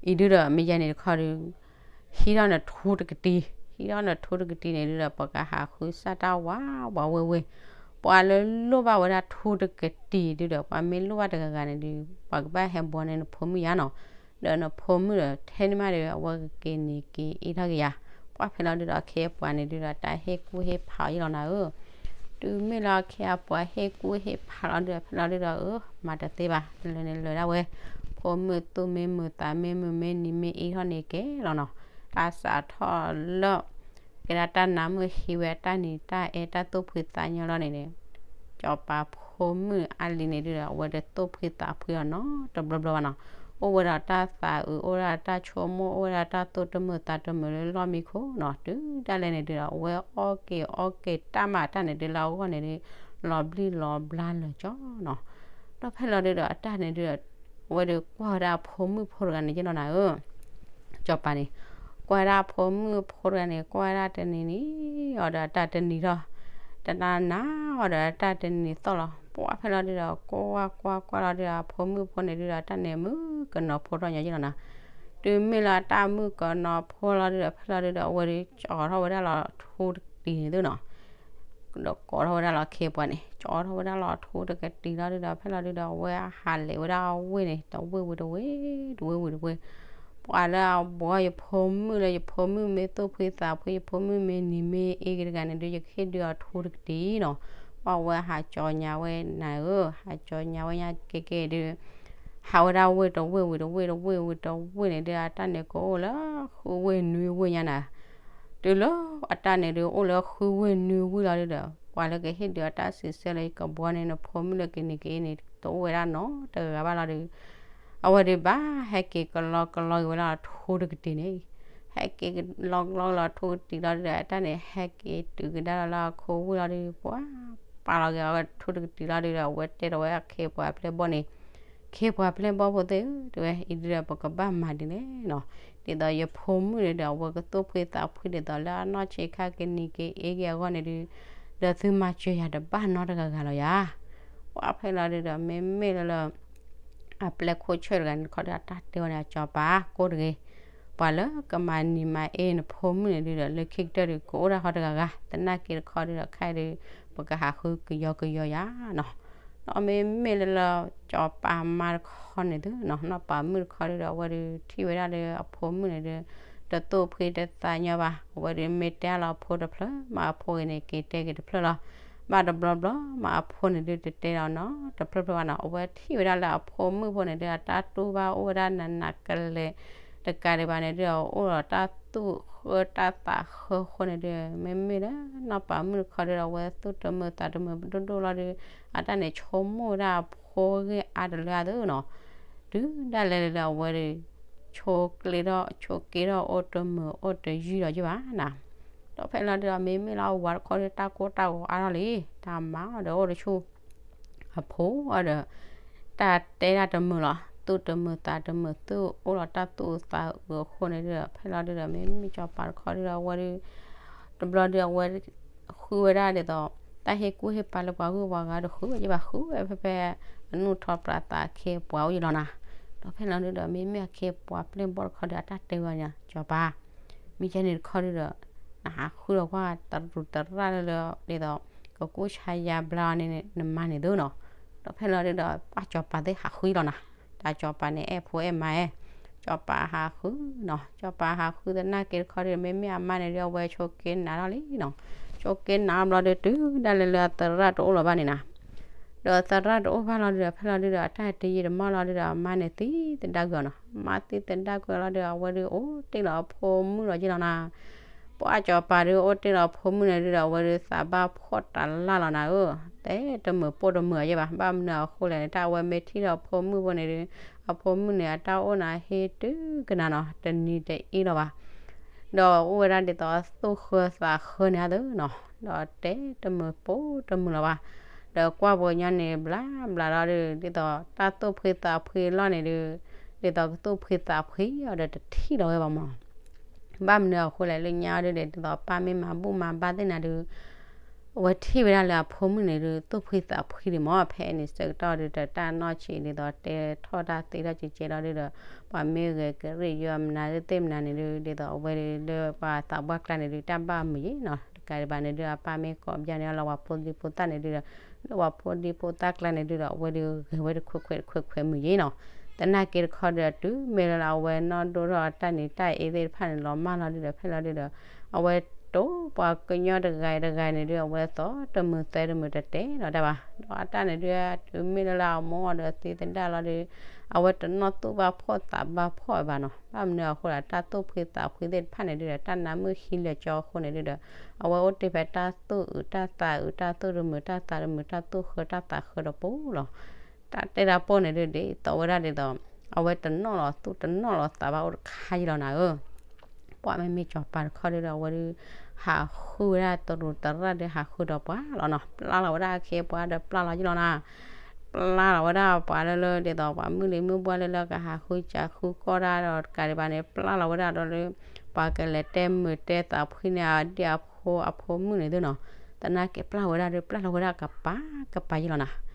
ၤဒုဒီး မ့ၢ်ယဲန့ၣ်တခီဒု ဟံးထီၣ်နထူတကတံၤ, ဟံးထီၣ်နထူတကတံၤန့ၣ်ဒုဒီး ပကဟးဃုစၢ်တၢ်ဝးဝးဝ့ၢ်ဝ့ၢ်, ပှၤလၢလိၣ်ဘၣ်ဝဲဒၣ်ထူတကတံၤဒုဒီး ပှၤမ့ၢ်လိၣ်ဘၣ်တဂၤဂၤန့ၣ်ဒု ပှၤကဘၣ်ဟဲဘှီန့ၢ်နဖိမုၣ်ယါနီၤ. ဒီးနဖိမုၣ်ဒီး ထဲန့ၣ်မးဒီး အဝဲကက့ၤန့ၢ်က့ၤအ့ၣ်ထီၣ်က့ၤယၤ. ပှၤဖဲလီၤဒုဒီး အခ့အပှၤန့ၣ်ဒုဒီး တၢ်ဟ့ၣ်ကူၣ်ဟ့ၣ်ဖးအီၤယ့လီၤနၤဧၢ. တုၤမ့ၢ်လၢအခ့အပှၤဟ့ၣ်ကူၣ်ဟ့ၣ်ဖးလီၤဒုဒီး ဖဲလီၤဒုဒီး အၢ မၤတသ့ဘၣ်, လၢန့ၣ်လၢဒၣ်ဝဲ, ဖိမုၣ်သူၣ်မ့ၢ်မုာ်သးမ့ၢ်မုာ်မ့ၢ်နံၤမ့ၢ်အ့ၣ်ထီၣ်န့ၣ်ကဲလီၤနီၤ. တၢ်စးထီၣ်လၢ ကဲဒၣ်တၢ်နါမုၣ်ဟံးဝဲတၢ်နံၤတၢ်အ့တၢ်သူၣ်ဖှံသးညီလီၤန့ၣ်န့ၣ်, စီၤပၤဖိမုၣ်အါလံၤန့ၣ်ဒုဒီး အဝဲတသူၣ်ဖှံသးဖှံအီၤနီတဘျီဘျီဘၣ်နီၤ. အိၣ်ဝဲဒီးတၢ်သးအုး အိၣ်ဝဲဒၣ်တၢ်ဆိကမိၣ် အိၣ်ဝဲဒၣ်တၢ်သူၣ်တမုာ်သးတမုာ်လၢလီၢ်မံခိၣ်နီၤ. တုၤဒၣ်လဲာ်န့ၣ်ဒုဒီး အဝဲအီၣ်က့ၤအီက့ၤတၢ်မၤတၢ်န့ၣ်ဒုလၢအဂီၢ်န့ၣ်ဒု လီၤဘျံၣ်လီၤဘျါလၢာ်ကၠီနီၤ. ဒီးဖဲလီၤဒုဒီး အတၢ်န့ၣ်ဒုဒီး အဝဲဒုးကွၢ်ဝဲဒၣ်အဖိမုၣ်ဖိတဂၤန့ၣ်ယ့လီၤနၤဧၢ စီၤပၤန့ၣ်, ကွၢ်ဝဲဒၣ်အဖိမုၣ်ဖိတဂၤန့ၣ် ကွၢ်ဝဲဒၣ်တနံၤနံၤအီၤဒီး အတၢ်တနံၤထီၣ်, တနၤနၤအီၤဒီး အတၢ်တနံၤသီၣ်လီၤ. ပှၤဖဲလီၤဒုဒီး ကွၢ်ကွၢ်ကွၢ်လီၤဒုဒီး အဖိမုၣ်ဖိန့ၣ်ဒုဒီး အတၢ်န့ၣ်မုၣ်ကနီၤဖိထီၣ်ညီယ့လီၤနၤ. တုၤမ့ၢ်လၢအတၢ်မုၣ်ကနီၤဖိလီၤဒုဒီး ဖဲလီၤဒုဒီး အဝဲဒုးကၠီထီၣ်ဝဲဒၣ်လီၤထူတကတံၤန့ၣ်သုနီၤ. ဒီးကိးထီၣ်ဝဲဒၣ်လီၤအခ့အပှၤန့ၣ် ကၠီထီၣ်ဝဲဒၣ်လီၤထူတကတံၤလီၤဒုဒီး ဖဲလီၤဒုဒီး အဝဲအဟးလဲၤဝဲဒၣ်အဝ့ၢ်န့ၣ် တဝ့ၢ်ဝံၤတဝ့ၢ်, တဝ့ၢ်ဝံၤတဝ့ၢ်, ပှၤလၢအဘှီယဖိမုၣ်လၢ ယဖိမုၣ်မ့ၢ်သူၣ်ဖှံသးဖှံ ယဖိမုၣ်မ့ၢ်နံၤမ့ၢ်အ့ကတဂၤန့ၣ်ဒု ယကဟ့ၣ်ဒုးအီၤထူတကတံၤနီၤ. ပှၤဝဲဟးကၠီညါဝဲနၤဧၢ, ဟးကၠီညါဝဲညါကဲကဲဒု ဟးဝဲဒၣ်ဝ့ၢ်တဝ့ၢ်ဝံၤတဝ့ၢ်, တဝ့ၢ်ဝံၤတဝ့ၢ်န့ၣ်ဒု အတၢ်န့ၣ်ကအိၣ်လၢဃုဝ့ၢ်နွံဝ့ၢ်ညါနၤ. တုၤလၢအတၢ်န့ၣ်ဒုးအိၣ်လၢဃုဝ့ၢ်နွံဝ့ၢ်လီၤဒုဒီး ပှၤလၢကဟ့ၣ်ဒုးအတၢ်စံးဆၢလၢ ယကဘှီန့ၢ်နဖိမုၣ်လၢကန့ၢ်က့ၤအ့န့ၣ် တအိၣ်ဝဲဒၣ်နီတဂၤဘၣ်လီၤဒီး အဝဲဒုးဘၣ်ဟဲက့ၤကလီကလီက့ၤဝဲလၢအထိတကတံၤန့ၣ်, ဟဲက့ၤကလီကလီလီၤထိကတံၤလီၤဒီး အတၢ်န့ၣ် ဟဲက့ၤတုၤကဒါလီၤလၢအခိဝံၢ်လီၤဒီး ပှၤပာ်လီၤက့ၤအဝဲထိတကတံၤလီၤဒီး အဝဲတဲဒီးဝဲအခ့ပှၤပျဲၢ်ဘီၣ်န့ၣ်, ခ့ပှၤပျဲၢ်ဘီၣ်ဖိသ့ၣ်ဧၢ တဲဝဲ အံၤဒုးဒီး ပကဘၣ်မၤဒ်လဲၣ်နီၤ, ဒ်သိးယဖိမုၣ်န့ၣ်ဒီး အဝဲကသူၣ်ဖှံသးဖှံဒ်သိးလၢအနီၢ်ဆံးခါကနံၤက့ၤအ့က့ၤအဂီၢ်န့ၣ်ဒုး ဒီးသုမၤစၢၤယၤတဘၣ်နီတဂၤဂၤလီၤယၤ ပှၤဖဲလီၤဒုးဒီး မ့မ့ၢ်လၢလၢ အပျဲၢ်ခိၣ်ဆၢၣ်တဂၤန့ၣ်တခီဒီး အတၢ်တဲဝဲန့ၣ် အစီၤပၤကိၢ်တဂ့ၤ, ပှၤလၢကမၤနံၤမၤအ့နဖိမုၣ်န့ၣ်ဒုးဒီး လၢခံကတၢၢ်ဒုး ကအိၣ်ဒၣ်ဃီတဂၤဂၤ, သနာ်က့တခီဒုးဒီး ခဲအံၤဒုး ပကဟးဃုကယီကယီယၤနီၤ, ဒီးမ့မ့ၢ်လၢလၢ စီၤပၤမါတခီန့ၣ်သုနီၤ နီၢ်ပၤမုၣ်တခီဒုးဒီး အဝဲဒုး ထံၣ်ဝဲဒၣ်လၢအဖိမုၣ်န့ၣ်ဒုး တသူၣ်ဖှံတသးညီဘၣ်, အဝဲဒုးမ့ၢ်တဲလီၤအဖိတဖျၢၣ် မ့ၢ်အဖိဂ့ၤန့ၣ် က့ၤတဲက့ၤတဖျၢၣ်လီၤ, ဘၣ်တဘျီဘျီ မ့ၢ်အဖိန့ၣ်ဒုး တတဲလီၤနီတဖျၢၣ်ဖျၢၣ်ဘၣ်နီၤ, အဝဲထံၣ်ဝဲဒၣ်လၢအဖိမုၣ်ဖိန့ၣ်ဒုး အတၢ်တူၢ်ဘၣ်အိၣ်ဝဲဒၣ်နးနးကလဲာ် တကးဒံးဘၣ်န့ၣ်ဒုး အိၣ်ဒီးတၢ်သူၣ်ဃၢတၢ်သးဃၢအဃိန့ၣ်ဒုး မ့မ့ၢ်လၢ နီၢ်ပၤမုၣ်တခီဒုးဒီး အဝဲသူၣ်တမုာ်သးတမုာ်ဒိၣ်ဒိၣ်လီၤဒုး အတၢ်န့ၣ် ဆိကမိၣ်ဝဲဒၣ်အဖိဂ့ၢ်အါတလၢအသိးနီၤ, တုၤဒၣ်လဲာ်လၢအဝဲဒုး ဆိကျ့ထီၣ်ဆိက့ထီၣ်အိၣ်တမုာ်အိၣ်တယုၢ်လီၤယဘၣ်နီၤ, ဒီးဖဲလီၤဒုးဒီး မ့မ့ၢ်လၢအဝၤတခီဒုး တၢ်ကိၢ်တၢ်ဂီၤအါထီၣ်လံ, တၢ်မၤအီၤဒီးအိၣ်တဆူ အဖိအီၤဒီး တၢ်တဲတၢ်တမုာ်လီၤ, သူၣ်တမုာ်သးတမုာ် သူၣ်အိၣ်လီၤတၢ်သူၣ်အုးသးအုးအဃိန့ၣ်ဒုးဒီး ဖဲလီၤဒုးဒီး မ့မ့ၢ်စီၤပၤတခီဒုးဒီး အဝဲဒုး တဘျီဒုး အဝဲ ဃုဝဲဒၣ်ဒ်သိး တၢ်ဟ့ၣ်ကူၣ်ဟ့ၣ်ပာ်လၢပှၤဂုၤပှၤဂၤဒီး ဃုဝဲယဘၣ် ဃုဝဲဖဲဖဲ အနုာ်ထီၣ်ပြးသးအခ့အပှၤအိၣ်ယလီၤနီၤ, ဒီးဖဲလီၤဒုးဒီး မ့မ့ၢ်အခ့အပှၤပျဲၢ်ဘီၣ်တခီဒီး အတၢ်တဲဝဲန့ၣ် စီၤပၤ မ့ၢ်ကဲန့ၣ်တခီဒုးဒီး နဟးဃုဒီးကွၢ်တရူးတရၣ်လၢလၢ ဒ်သိး ကကူၣ်ဆါယါဘျါအီၤန့ၣ် နမါန့ၣ်သုနီၤ, ဒီးဖဲလီၤဒုးဒီး ပှၤစီၤပၤသ့ၣ်ဟးဃုလီၤနီၤ, တၢ်စီၤပၤန့ၣ် အဲၣ်ဖိအဲၣ်မါအဲၣ်, စီၤပၤဟးဃုနီၤ, စီၤပၤဟးဃုသနာ်က့တခီဒုး မ့မ့ၢ်အမါန့ၣ်ဒုး အဝဲဆိက့နးထီၣ်လံနီၤ, ဆိက့နးထီၣ်ဘျီဒုး တုၤဒၣ်လဲာ်လၢအသရၣ်တအိၣ်လီၤဘၣ်န့ၣ်နီၤ, ဒီးသရၣ်တအိၣ်ဘၣ်လီၤဒုးဒီး ဖဲလီၤဒုးဒီး အတၢ်တယံာ်တမီၢ်လီၤဒုးဒီး အမါန့ၣ်သံသဒၣ်ကွံာ်အီၤနီၤ, မါသံသဒၣ်ကွံာ်အီၤလီၤဒုးဒီး အဝဲဒုးအိၣ်တ့ၢ်လီၤအဖိမုၣ်လီၤယ့ၢ်လီၤနီၤ, ပှၤစီၤပၤဒုးအိၣ်တ့ၢ်လီၤအဖိမုၣ်န့ၣ်ဒုးဒီး အဝဲဒုးသးဘၣ်ဖှီၣ်တလၢ်လီၤနၤဧၢ, တဲတမုာ်ပိၢ်တမုာ်အီၤယ့ၢ်ဘၣ်, ဘၣ်မနုၤအဃိလဲၣ်န့ၣ် တၢ်အဝဲမ့ၢ်ထံၣ်ဒီးအဖိမုၣ်ဖိန့ၣ်ဒုး အဖိမုၣ်န့ၣ် အတၢ်အိၣ်နၤဟ့တုၤကနၤနီၤ တနံၤတအ့ၣ်လီၤဘၣ် ဒီးအိၣ်ဝဲဒၣ်ဒ်သိးအသူၣ်ဃၢသးဃၢန့ၣ်အသိးနီၤ, ဒီးတဲတမုာ်ပိၢ်တမုာ်လီၤဘၣ်, ဒီးကွၢ်ပှၤကညီန့ၣ် ဘျးဘျးဒီး ဒ်သိးတၢ်သူၣ်ဖှံသးဖှံအလီၢ်န့ၣ်ဒုး ဒ်သိးကသူၣ်ဖှံသးဖှံအီၤဒီးတထံၣ်လီၤဝဲဘၣ်မး, ဘၣ်မနုၤအဃိလဲၣ် လၢညါအီၤဒုးဒီး ဒ်သိးပၢ်မ့ၢ်မၤဘူၣ်မၤဘါသ့ၣ်နၤဒုး အဝဲထံၣ်ဝဲဒၣ်လၢအဖိမုၣ်န့ၣ်ဒုး သူၣ်ဖှံသးဖှံဒံးမး, ဖဲန့ၣ်ဆၢကတီၢ်ဒုးဒီး တၢ်နီၢ်ဆံးဒ်သိးတဲထီၣ်တၢ်သ့ထီၣ်ကဲကဲလီၤဒုးဒီး ပှၤမ့ၢ်ဂဲၤကရံၣ်ယီမနုၤသ့ၣ်မနုၤန့ၣ်ဒုး ဒ်သိးအဝဲဒုးလၢပှၤသးပှၢ်ကျါန့ၣ်ဒုး တၢ်ဘၣ်မုာ်ယ့ၢ်နီၤ, တကးဒံးဘၣ်န့ၣ်ဒုး အပၢ်မ့ၢ်ကိးဘၣ်န့ၣ် လၢပှၤဖိဒံဖိသၣ်န့ၣ်ဒုးဒီး လၢပှၤဖိဒံဖိသၣ်ကျါန့ၣ်ဒုးဒီး အဝဲဒုးဂဲၤဝဲတခွဲးခွဲးတခွဲးခွဲးမုာ်ယ့ၢ်နီၤ, သနာ်က့တခီဒုးဒီး တုၤမ့ၢ်လၢလၢအဝဲနီၢ်ဒိၣ်ထီၣ်အတၢ်နံၤတၢ်အ့သ့ၣ်တဖၣ်န့ၣ် လီၤမၢ်လီၤဒုးဒီး ဖဲလီၤဒုးဒီး အဝဲတိၢ်ပှၤကညီတဂၤတဂၤန့ၣ်ဒုး အဝဲသီတမုာ်သဲတမုာ်တတဲလီၤတၢ်ဘၣ်, ဒီးအတၢ်န့ၣ်ဒုး တုၤမ့ၢ်လၢလၢအမိၢ်အီၤဒီးသံသဒၣ်လီၤဒုး အဝဲတနီၣ်သူၣ်ဘၣ်ဖှီၣ်သးဘၣ်ဖှီၣ်ဘၣ်နီၤ, ဘၣ်မနုၤအဃိဒီး တၢ်သူၣ်ဖှံသးဖှံသ့ၣ်တဖၣ်န့ၣ်ဒုးဒီး တၢ်နါမုၣ်ဟံးလၢာ်ကၠီအဃိန့ၣ်ဒုးဒီး အဝဲအိၣ်တ့ၢ်ဖဲတၢ်သူၣ်အုးတၢ်သးအုး တၢ်သူၣ်တမုာ်တၢ်သးတမုာ် တၢ်သူၣ်ဃၢတၢ်သးဃၢဒီးပူၤလီၤ, တၢ်တဲတၢ်ပိၢ်န့ၣ်ဒုး ဒ်သိးဝဲဒၣ်ဒ်သိး အဝဲတနီၣ်လီၤသူၣ်တနီၣ်လီၤသးဘၣ်အိၣ်တခါယံၤလီၤနၤဧၢ ပှၤမ့မ့ၢ်စီၤပၤတခီဒုးဒီး အဝဲဒုး ဟးဃုဝဲဒၣ်တရူးတရၣ်ဒုး ဟးဃုဒီးပှၤလီၤနီၤ, ပျၢ်လီၤဝဲဒၣ်အခ့အပှၤဒီးပျၢ်လီၤယံၤလီၤနၤ, ပျၢ်လီၤဝဲဒၣ်ပှၤလၢလၢ ဒ်သိးပှၤမုၣ်လံၤမုၣ်ဘှၢ်လၢလၢကဟးဃုစးဃုကီၢ်တၢ်ဒီးတကးဒံးဘၣ်န့ၣ် ပျၢ်လီၤဝဲဒၣ်ဒီးလၢ ပှၤကလဲၤတဲမုာ်တဲသးဖှံန့ၢ်အဒံၣ်အဖိအဖိမုၣ်န့ၣ်သုနီၤ, သနာ်က့ပျၢ်ဝဲဒၣ်ဒုး ပျၢ်လီၤဝဲဒၣ်ကပၤကပၤယံၤလီၤနၤ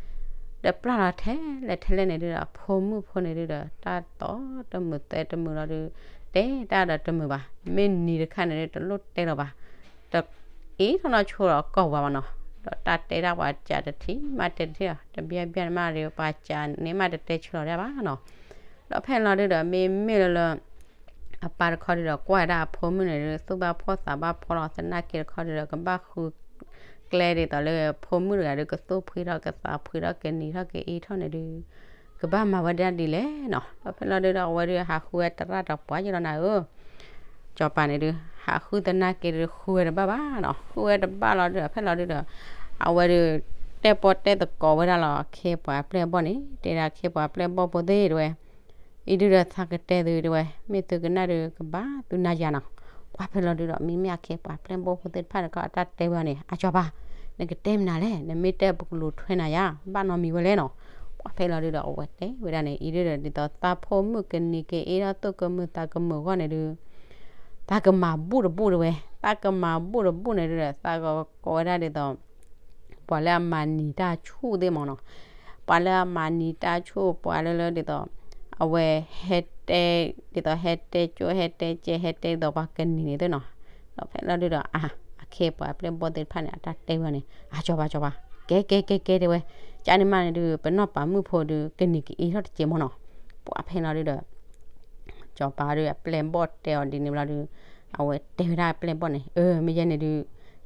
ဒီးပျၢ်လီၤထဲလဲၣ်ထဲလဲၣ်န့ၣ်ဒုးဒီး အဖိမုၣ်ဖိန့ၣ်ဒုးဒီး တၢ်သီတမုာ်သဲတမုာ်လီၤဒုး တဲတၢ်ဒီးတမုာ်ဘၣ်, မ့ၢ်နံၤတခါန့ၣ်ဒုး တလိၣ်တဲလီၤဘၣ်, တအ့ၣ်ထီၣ်နီၢ်ဆိဒီးကီၢ်ဝါဘၣ်နီၤ, ဒီးတၢ်တဲတၢ်ပှၤစးတထံၣ်မးတဲတထံၣ်ဒီး တဘျီဘျီန့ၣ်မးဒီး ပှၤစးန့ၣ်မးတတဲဆၢလီၤဒၣ်ဘၣ်နီၤ, ဒီးဖဲလီၤဒုးဒီး မ့မ့ၢ်လၢလၢ အပၢ်တခီဒုးဒီး ကွၢ်ဝဲဒၣ်အဖိမုၣ်န့ၣ်ဒုး သူၣ်ဘၣ်ဖှီၣ်သးဘၣ်ဖှီၣ်လီၤ, သနာ်က့တခီဒုးဒီး ကဘၣ်ဃုကျဲဒ်သိးလၢဖိမုၣ်တဂၤဒုး ကသူၣ်ဖှံထီၣ်ကသးဖှံထီၣ်ကနံၤထီၣ်ကအ့ၣ်ထီၣ်န့ၣ်ဒုး ကဘၣ်မၤဝဲဒၣ်ဒ်လဲၣ်နီၤ, ဒီးဖဲလီၤဒုးဒီး အဝဲဒုးဟးဃုဝဲတရၣ်တပှၤယံၤလီၤနၤဧၢ စီၤပၤန့ၣ်ဒုး ဟးဃုသနာ်က့ဒုး ဃုဝဲတဘၣ်ဘၣ်နီၤ, ဃုဝဲတဘၣ်လီၤဒုးဒီး ဖဲလီၤဒုးဒီး အဝဲဒုး တဲပီၣ်တဲသကိးဝဲဒၣ်လီၤ အခ့ပှၤပျဲၢ်ဘီၣ်န့ၣ် တဲဒၣ်အခ့ပှၤပျဲၢ်ဘီၣ်ဖိသ့ၣ်တဲဝဲ, အံၤဒုဒီးသးကတဲသုတဲဝဲ မ့ၢ်သုကနၣ်ဒုးကဘၣ်သုနၤယၤနီၤ. ပှၤဖဲလီၤဒုဒီး မ့မ့ၢ်အခ့ပှၤပျဲၢ်ဘီၣ်ဖိသ့ၣ်တဖၣ်တခီ အတၢ်တဲဝဲန့ၣ် အစီၤပၤ, နကတဲမနုၤလဲၣ်, နမ့ၢ်တဲပကလူၤထွဲနၤယၤ ဘၣ်နီတမံၤဝဲလဲၣ်နီၤ. ပှၤဖဲလီၤဒုဒီး အဝဲတဲဝဲဒၣ်န့ၣ် အံၤဒုဒီး ဒ်သိးသးဖိမုၣ်ကနံၤက့ၤအ့ထီၣ်သူၣ်ကမုာ်သးကမုာ်အဂီၢ်န့ၣ်ဒုး သးကမၤဘူၣ်တဘူၣ်တဲဝဲ, သးကမၤဘူၣ်တဘူၣ်န့ၣ်ဒုဒီး သးကကိးဝဲဒၣ်ဒ်သိး ပှၤလၢအမၤနံၤတၢ်ဆူၣ်သ့ၣ်မးနီၤ, ပှၤလၢအမၤနံၤတၢ်ဆူၣ် ပှၤလၢလၢဒ်သိး အဝဲဟဲတဲ ဒ်သိးဟဲတဲကၠိ ဟဲတဲကဲ ဟဲတဲဒ်သိးပှၤကနံၤန့ၣ်သ့ၣ်နီၤ. ဒီးဖဲလီၤဒုဒီး အ အခ့ပှၤပျဲၢ်ဘီၣ်သ့ၣ်တဖၣ်န့ၣ် အတၢ်တဲဝဲန့ၣ် အစီၤပၤ စီၤပၤ ကဲကဲကဲကဲတဲဝဲ, ကန့ၣ်မးန့ၣ်ဒုး ပနီၢ်ပၤမုၣ်ဖိဒုး ကနံၤက့ၤအ့ထီၣ်တစဲးမးနီၤ. ပှၤဖဲလီၤဒုဒီး စီၤပၤဒုးအပျဲၢ်ဘီၣ်တဲအီၤဒ်န့ၣ်ဘျီဒုး အဝဲတဲဝဲဒၣ်အပျဲၢ်ဘီၣ်န့ၣ် အၢ မ့ၢ်ယဲန့ၣ်ဒုး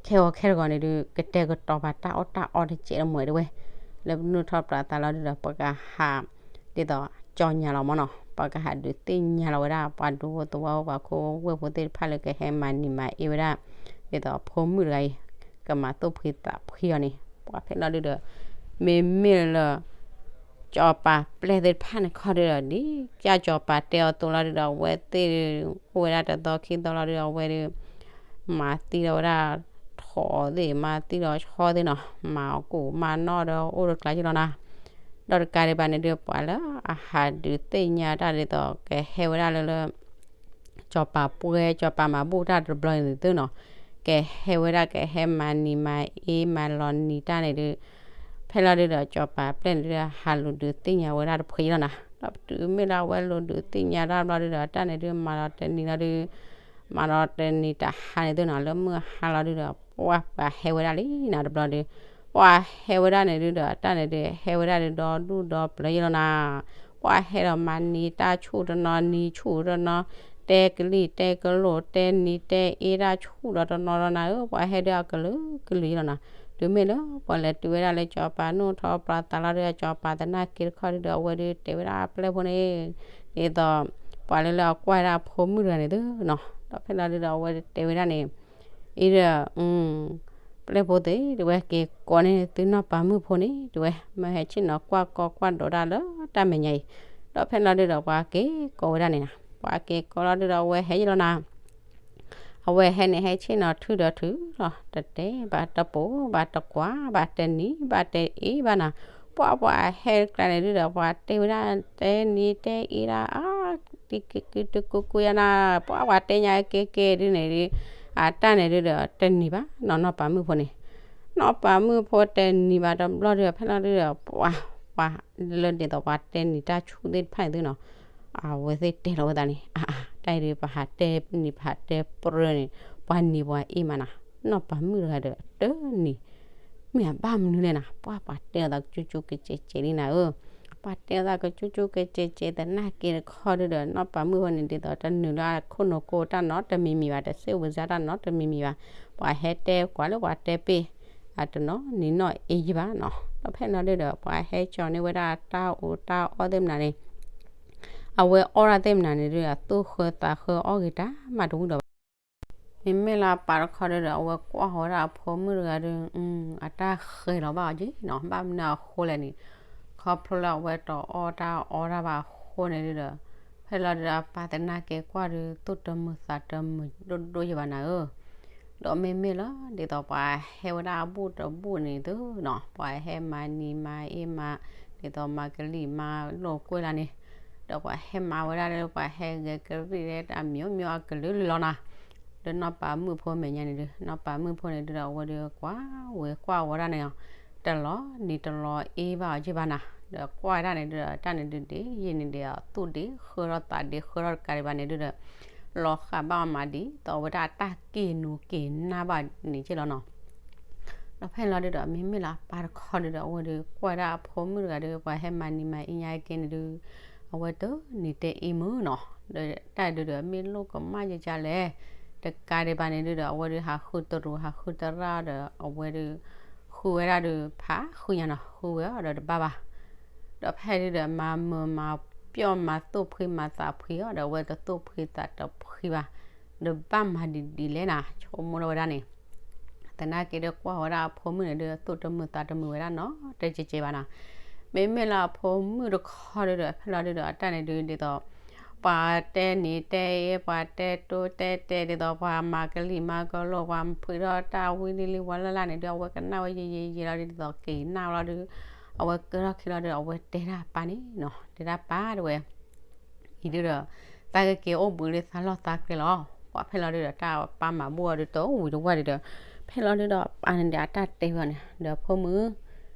ခဲဂီၤခဲတဂီၤန့ၣ်ဒုး ကတဲာ်ကတီၤပာ်တၢ်အီၣ်တၢ်အီတစဲးလၢမ့ၢ်တဲဝဲ, လၢပနုာ်ထီၣ်ပသးလီၤဒုဒီး ပှၤကဟး ဒ်သိးကၠီညါလီၤမးနီၤ, ပှၤကဟးဒုးသ့ၣ်ညါလီၤဝဲဒၣ် ပှၤဒူဖိသဝီဖိ ပှၤခိၣ်ဝဲၢ်ဖိသ့ၣ်တဖၣ်လၢ ကဟဲမၤနံၤမၤအ့ဝဲဒၣ် ဒ်သိးဖိမုၣ်တဂၤအံၤ ကမၤသူၣ်ဖှံသးဖှံအီၤန့ၣ် ပှၤဖဲလီၤဒုဒီး မ့မ့ၢ်လၢ စီၤပၤပျဲၢ်သ့ၣ်တဖၣ်န့ၣ်ခီဒုဒီး ဒ်ကၢ်စီၤပၤတဲအီၤသိးလီၤဒုဒီး အဝဲသ့ၣ်အိၣ်ဝဲဒၣ်တသီခံသီလီၤဒုဒီး အဝဲဒုး မၤသံလီၤဝဲဒၣ် ထိးသ့ၣ် မၤသံလီၤဆီသ့ၣ်နီၤ, မၤအီၣ်ကူၣ်မၤနီၣ်ဒီးအိၣ်တကျါက့လီၤနီၤ. ဒီးတကးဒံးဘၣ်န့ၣ်ဒုး ပှၤလၢအဟးဒုးသ့ၣ်ညါတၢ်ဒ်သိး ကဟဲဝဲဒၣ်လၢလၢ စီၤပၤပှဲၤ စီၤပၤမၤဘူၣ်တၢ်တဘျီန့ၣ်သ့ၣ်နီၤ, ကဟဲဝဲဒၣ် ကဟဲမၤနံၤမၤအ့မၤလီၤနံၤတၢ်န့ၣ်ဒုး ဖဲလီၤဒုဒီး စီၤပၤပျဲၢ်န့ၣ်ဒုး ဟးလူၤဒုးသ့ၣ်ညါဝဲဒၣ်တဖှံလီၤနီၤ. ဒီးတုၤမ့ၢ်လၢအဝဲလူၤဒုးသ့ၣ်ညါတၢ်ဘျီဒုဒီး တၢ်န့ၣ်ဒုး မၤလီၤတနံၤလီၤဒုး မၤလီၤတနံၤတဟါန့ၣ်သ့ၣ်နီၤ လၢမုၢ်ဟါလီၤဒုဒီး ပှၤ ပှၤဟဲဝဲဒၣ်လံနီၤတဘျီဒုး ပှၤဟဲဝဲဒၣ်န့ၣ်ဒုဒီး တၢ်န့ၣ်ဒုး ဟဲဝဲဒၣ်ဒုဒီဒူၣ်ဒီပျၢၤယဲလီၤနီၤ. ပှၤဟဲဒီးမၤနံၤတၢ်ဆူၣ်တနီၤ နံၤဆူၣ်တနီၤ တဲကလံၣ်တဲကလိၣ် တဲနံၤတဲအ့တၢ်ဆူၣ်ဒီးတနီၤလီၤနီၤဧၢ, ပှၤဟဲဒုးအကလုာ်ကလုာ်ယဲလီၤနီၤ. တုၤမ့ၢ်လၢပှၤလဲၤတုၤဝဲဒၣ်လၢစီၤပၤနုာ်ထီၣ်ပှၤသးလီၤဒုး စီၤပၤသနာ်က့တခီဒုဒီး အဝဲဒုးတဲဝဲဒၣ်ပျဲၢ်ဖိန့ၣ် ဒ်သိး ပှၤလၢလၢအကွၢ်ဒၣ်ဖိမုၣ်တဂၤန့ၣ်သ့ၣ်နီၤ. ဒီးဖဲလီၤဒုဒီး အဝဲတဲဝဲဒၣ်န့ၣ် အံၤဒီး ပျဲၢ်ဖိသ့ၣ်တဲဝဲ က့ၤကိးန့ၢ်သုနီၢ်ပၤမုၣ်ဖိန့ၣ် တဲဝဲ မ့ၢ်ဟဲဆ့ၣ်နီၤကွၢ်ကီကွၢ်ဒိးတၢ်လၢတၢ်မဲာ်ညါအံၤ. ဒီးဖဲလီၤဒုဒီး ပှၤက့ၤကိးဝဲဒၣ်န့ၣ်နီၤ, ပှၤက့ၤကိးလီၤဒုဒီး အဝဲဟဲယဲလီၤနီၤ. အဝဲဟဲန့ၣ် ဟဲဆ့ၣ်နီၤထုဒီးထုလီၤ, တတဲဘၣ်တပိာ်ဘၣ်တကွၢ်ဘၣ်တနံၤဘၣ်တအ့ဘၣ်နီၤ. ပှၤ ပှၤဟဲတကျါန့ၣ်ဒုဒီး ပှၤတဲဝဲဒၣ် တဲနံၤတဲအ့ဒၣ် အါ တံက့တကူကူယါနီၤ, ပှၤ ပှၤတဲညါကဲကဲဒုန့ၣ်ဒု အတၢ်န့ၣ်ဒုဒီး တနံၤဘၣ်နီၤ နီၢ်ပၤမုၣ်ဖိန့ၣ် နီၢ်ပၤမုၣ်ဖိတဲနံၤဘၣ်တဘျီဒုဒီး ဖဲလီၤဒုဒီး ပှၤ ပှၤလၢဒ်သိးပှၤတဲနံၤတၢ်ဆူၣ်သ့ၣ်တဖၣ်န့ၣ်သ့ၣ်နီၤ, အဝဲသ့ၣ်တဲလီၤဝဲသးန့ၣ် အါ အါ တၢ်အံၤဒု ပဟးတဲနံၤပဟးတဲပြၢန့ၣ် ပှၤနံၤပှၤအ့မးနီၤ, နီၢ်ပၤမုၣ်တဂၤဒီး တနံၤ မ့ၢ်အဘၣ်မနုၤလဲၣ်နီၤ, ပှၤ ပှၤတဲအီၤသးကကၠူကကဲကဲကဲလံနီၤဧၢ. ပှၤတဲအီၤသးကကၠူကကဲကဲကဲသနာ်က့တခီဒုဒီး နီၢ်ပၤမုၣ်ဖိန့ၣ်ဒ်သိး တနုာ်လၢအခိၣ်နူာ်ကိၢ်တၢ်နီတမံၤမံၤဘၣ်, တစ့ၣ်ဝဲစါတၢ်နီတမံၤမံၤဘၣ်, ပှၤဟဲတဲကွၢ်လၢပှၤတဲပ့ၢ် အတနီၤနံၤနီၣ်အ့ယံၤဘၣ်နီၤ. ဒီးဖဲလီၤဒုဒီး ပှၤဟဲကၠီၤန့ၢ်ဝဲဒၣ်တၢ်အူးတၢ်အီၣ်သ့ၣ်မနုၤန့ၣ် အဝဲအီၣ်တၢ်သ့ၣ်မနုၤန့ၣ်ဒုဒီး သူၣ်ဃၢသးဃၢအီၣ်ဂ့ၤတၢ်မးတဝံၤဒီးဘၣ် မ့မ့ၢ်လၢအပၢ်တခီဒုဒီး အဝဲကွၢ်ဃီၤဝဲဒၣ်အဖိမုၣ်တဂၤဒီး အတၢ်ဃဲၤလီၤဘၣ်အီၤက့နီၤ, ဘၣ်မနုၤအဃိလဲၣ်န့ၣ် ခီဖျိလၢအဝဲတအီၣ်တၢ်အီတၢ်ဘၣ်အဃိန့ၣ်ဒုဒီး ဖဲလီၤဒုဒီး အပၢ်သနာ်က့ကွၢ်ဒု သူၣ်တမုာ်သးတမုာ်ဒိၣ်ဒိၣ်ယံၤဘၣ်နၤဧၢ. ဒီးမ့မ့ၢ်လၢဒ်သိးပှၤဟဲဝဲဒၣ်အဘူၣ်တဘူၣ်န့ၣ်သ့ၣ်နီၤ, ပှၤဟဲမၤနံၤမၤအ့မၤ ဒ်သိးမၤကလံၣ်မၤလိာ်ကွဲလၢ်န့ၣ်, ဒီးပှၤဟဲမၤဝဲဒၣ်လၢ ပှၤဟဲဂဲၤကရံၣ်လၢတၢ်မံၤမံၤအကလုာ်လီၤနီၤ, လၢနီၢ်ပၤမုၣ်ဖိမဲာ်ညါန့ၣ်ဒု နီၢ်ပၤမုၣ်ဖိန့ၣ်ဒုဒီး အဝဲဒုးကွၢ်ဝဲကွၢ်ဝဲဒၣ်န့ၣ် တလီၤနံၤတလီၤအ့ဘၣ်အီၤက့ဘၣ်နၤ, ဒီးကွၢ်ဝဲဒၣ်န့ၣ်ဒုဒီး တၢ်န့ၣ်ဒုဒ်ယံၤန့ၣ်ဒုး သူၣ်ဒ့ဃၢထီၣ်သးဒ့ဃၢထီၣ်တကးဒံးဘၣ်န့ၣ်ဒုဒီး လီၤဃာ်ဘၣ်အီၤမးဒ်သိးဝဲဒၣ်တၢ်က့ၤနူၤက့ၤနၢ်ဘၣ်န့ၣ်က့လီၤနီၤ. ဒီးဖဲန့ၣ်လီၤဒုဒီး မ့မ့ၢ်လၢအပၢ်တခီဒုဒီး အဝဲဒုးကွၢ်ဝဲဒၣ်အဖိမုၣ်တဂၤဒီး ပှၤဟဲမၤနံၤမၤအ့ညါက့န့ၣ်ဒု အဝဲတနံၤတဲအ့မုၢ်နီၤ, ဒီးတၢ်ဒုဒီး မ့ၢ်လိၣ်ကမၣ်ယကလဲၣ်, တကးဒံးဘၣ်န့ၣ်ဒုဒီး အဝဲဒုးဟးဃုတရူး ဟးဃုတရၣ်ဒီး အဝဲဒုး ဃုဝဲဒၣ်ဒုးဖးဃုညါနီၤ, ဃုဝဲအီၤဒီးတဘၣ်ဘၣ်. ဒီးဖဲဒုဒီး မၤမုာ်မၤပျီၢ်မၤသူၣ်ဖှံမၤသးဖှံအီၤဒီး အဝဲတသူၣ်ဖှံသးတဖှံဘၣ်, ဒီးဘၣ်မၤဒ်ဒ်လဲၣ်နၤ ဆိကမိၣ်ထီၣ်ဝဲဒၣ်န့ၣ် သနာ်က့ဒီးကွၢ်ဝဲဒၣ်အဖိမုၣ်န့ၣ်ဒုး သူၣ်တမုာ်သးတမုာ်ဝဲဒၣ်နီတကဲးကဲးဘၣ်နီၤ. မ့မ့ၢ်လၢအဖိမုၣ်တခီဒုးဒီး ဖဲလီၤဒုးဒီးအတၢ်န့ၣ်ဒုး ဒ်သိး ပှၤတဲနံၤတဲအ့ ပှၤတဲတိတဲတဲ ဒ်သိးပှၤမၤကလံၣ်မၤကလိၤ ပှၤဖှံထီၣ်တၢ်ဝံလံလံဝါလၢ်လၢ်န့ၣ်ဒုး အဝဲကနၣ်ဝဲယံာ်ယံာ်ယံာ်လီၤဒုး ဒ်သိးက့ၤနၣ်လီၤဒုး အဝဲကၢထီၣ်ခံလီၤဒုး အဝဲတဲဒၣ်အပၢ်န့ၣ်နီၤ တဲဒၣ်ပၢ်တဲဝဲ အံၤဒုးဒီး သးကက့ၤအိၣ်ဘှံးလၢသးလီၢ်သးကျဲလီၤ. ပှၤဖဲလီၤဒုးဒီး တၢ်ပၢ်မၤဘူၣ်အီၤဒုးတဝံၤတဝၢ်ဒုးဒီး ဖဲလီၤဒုးဒီး အပၢ်န့ၣ်ဒီးအတၢ်တဲဝဲန့ၣ် ဒီးဖိမုၣ်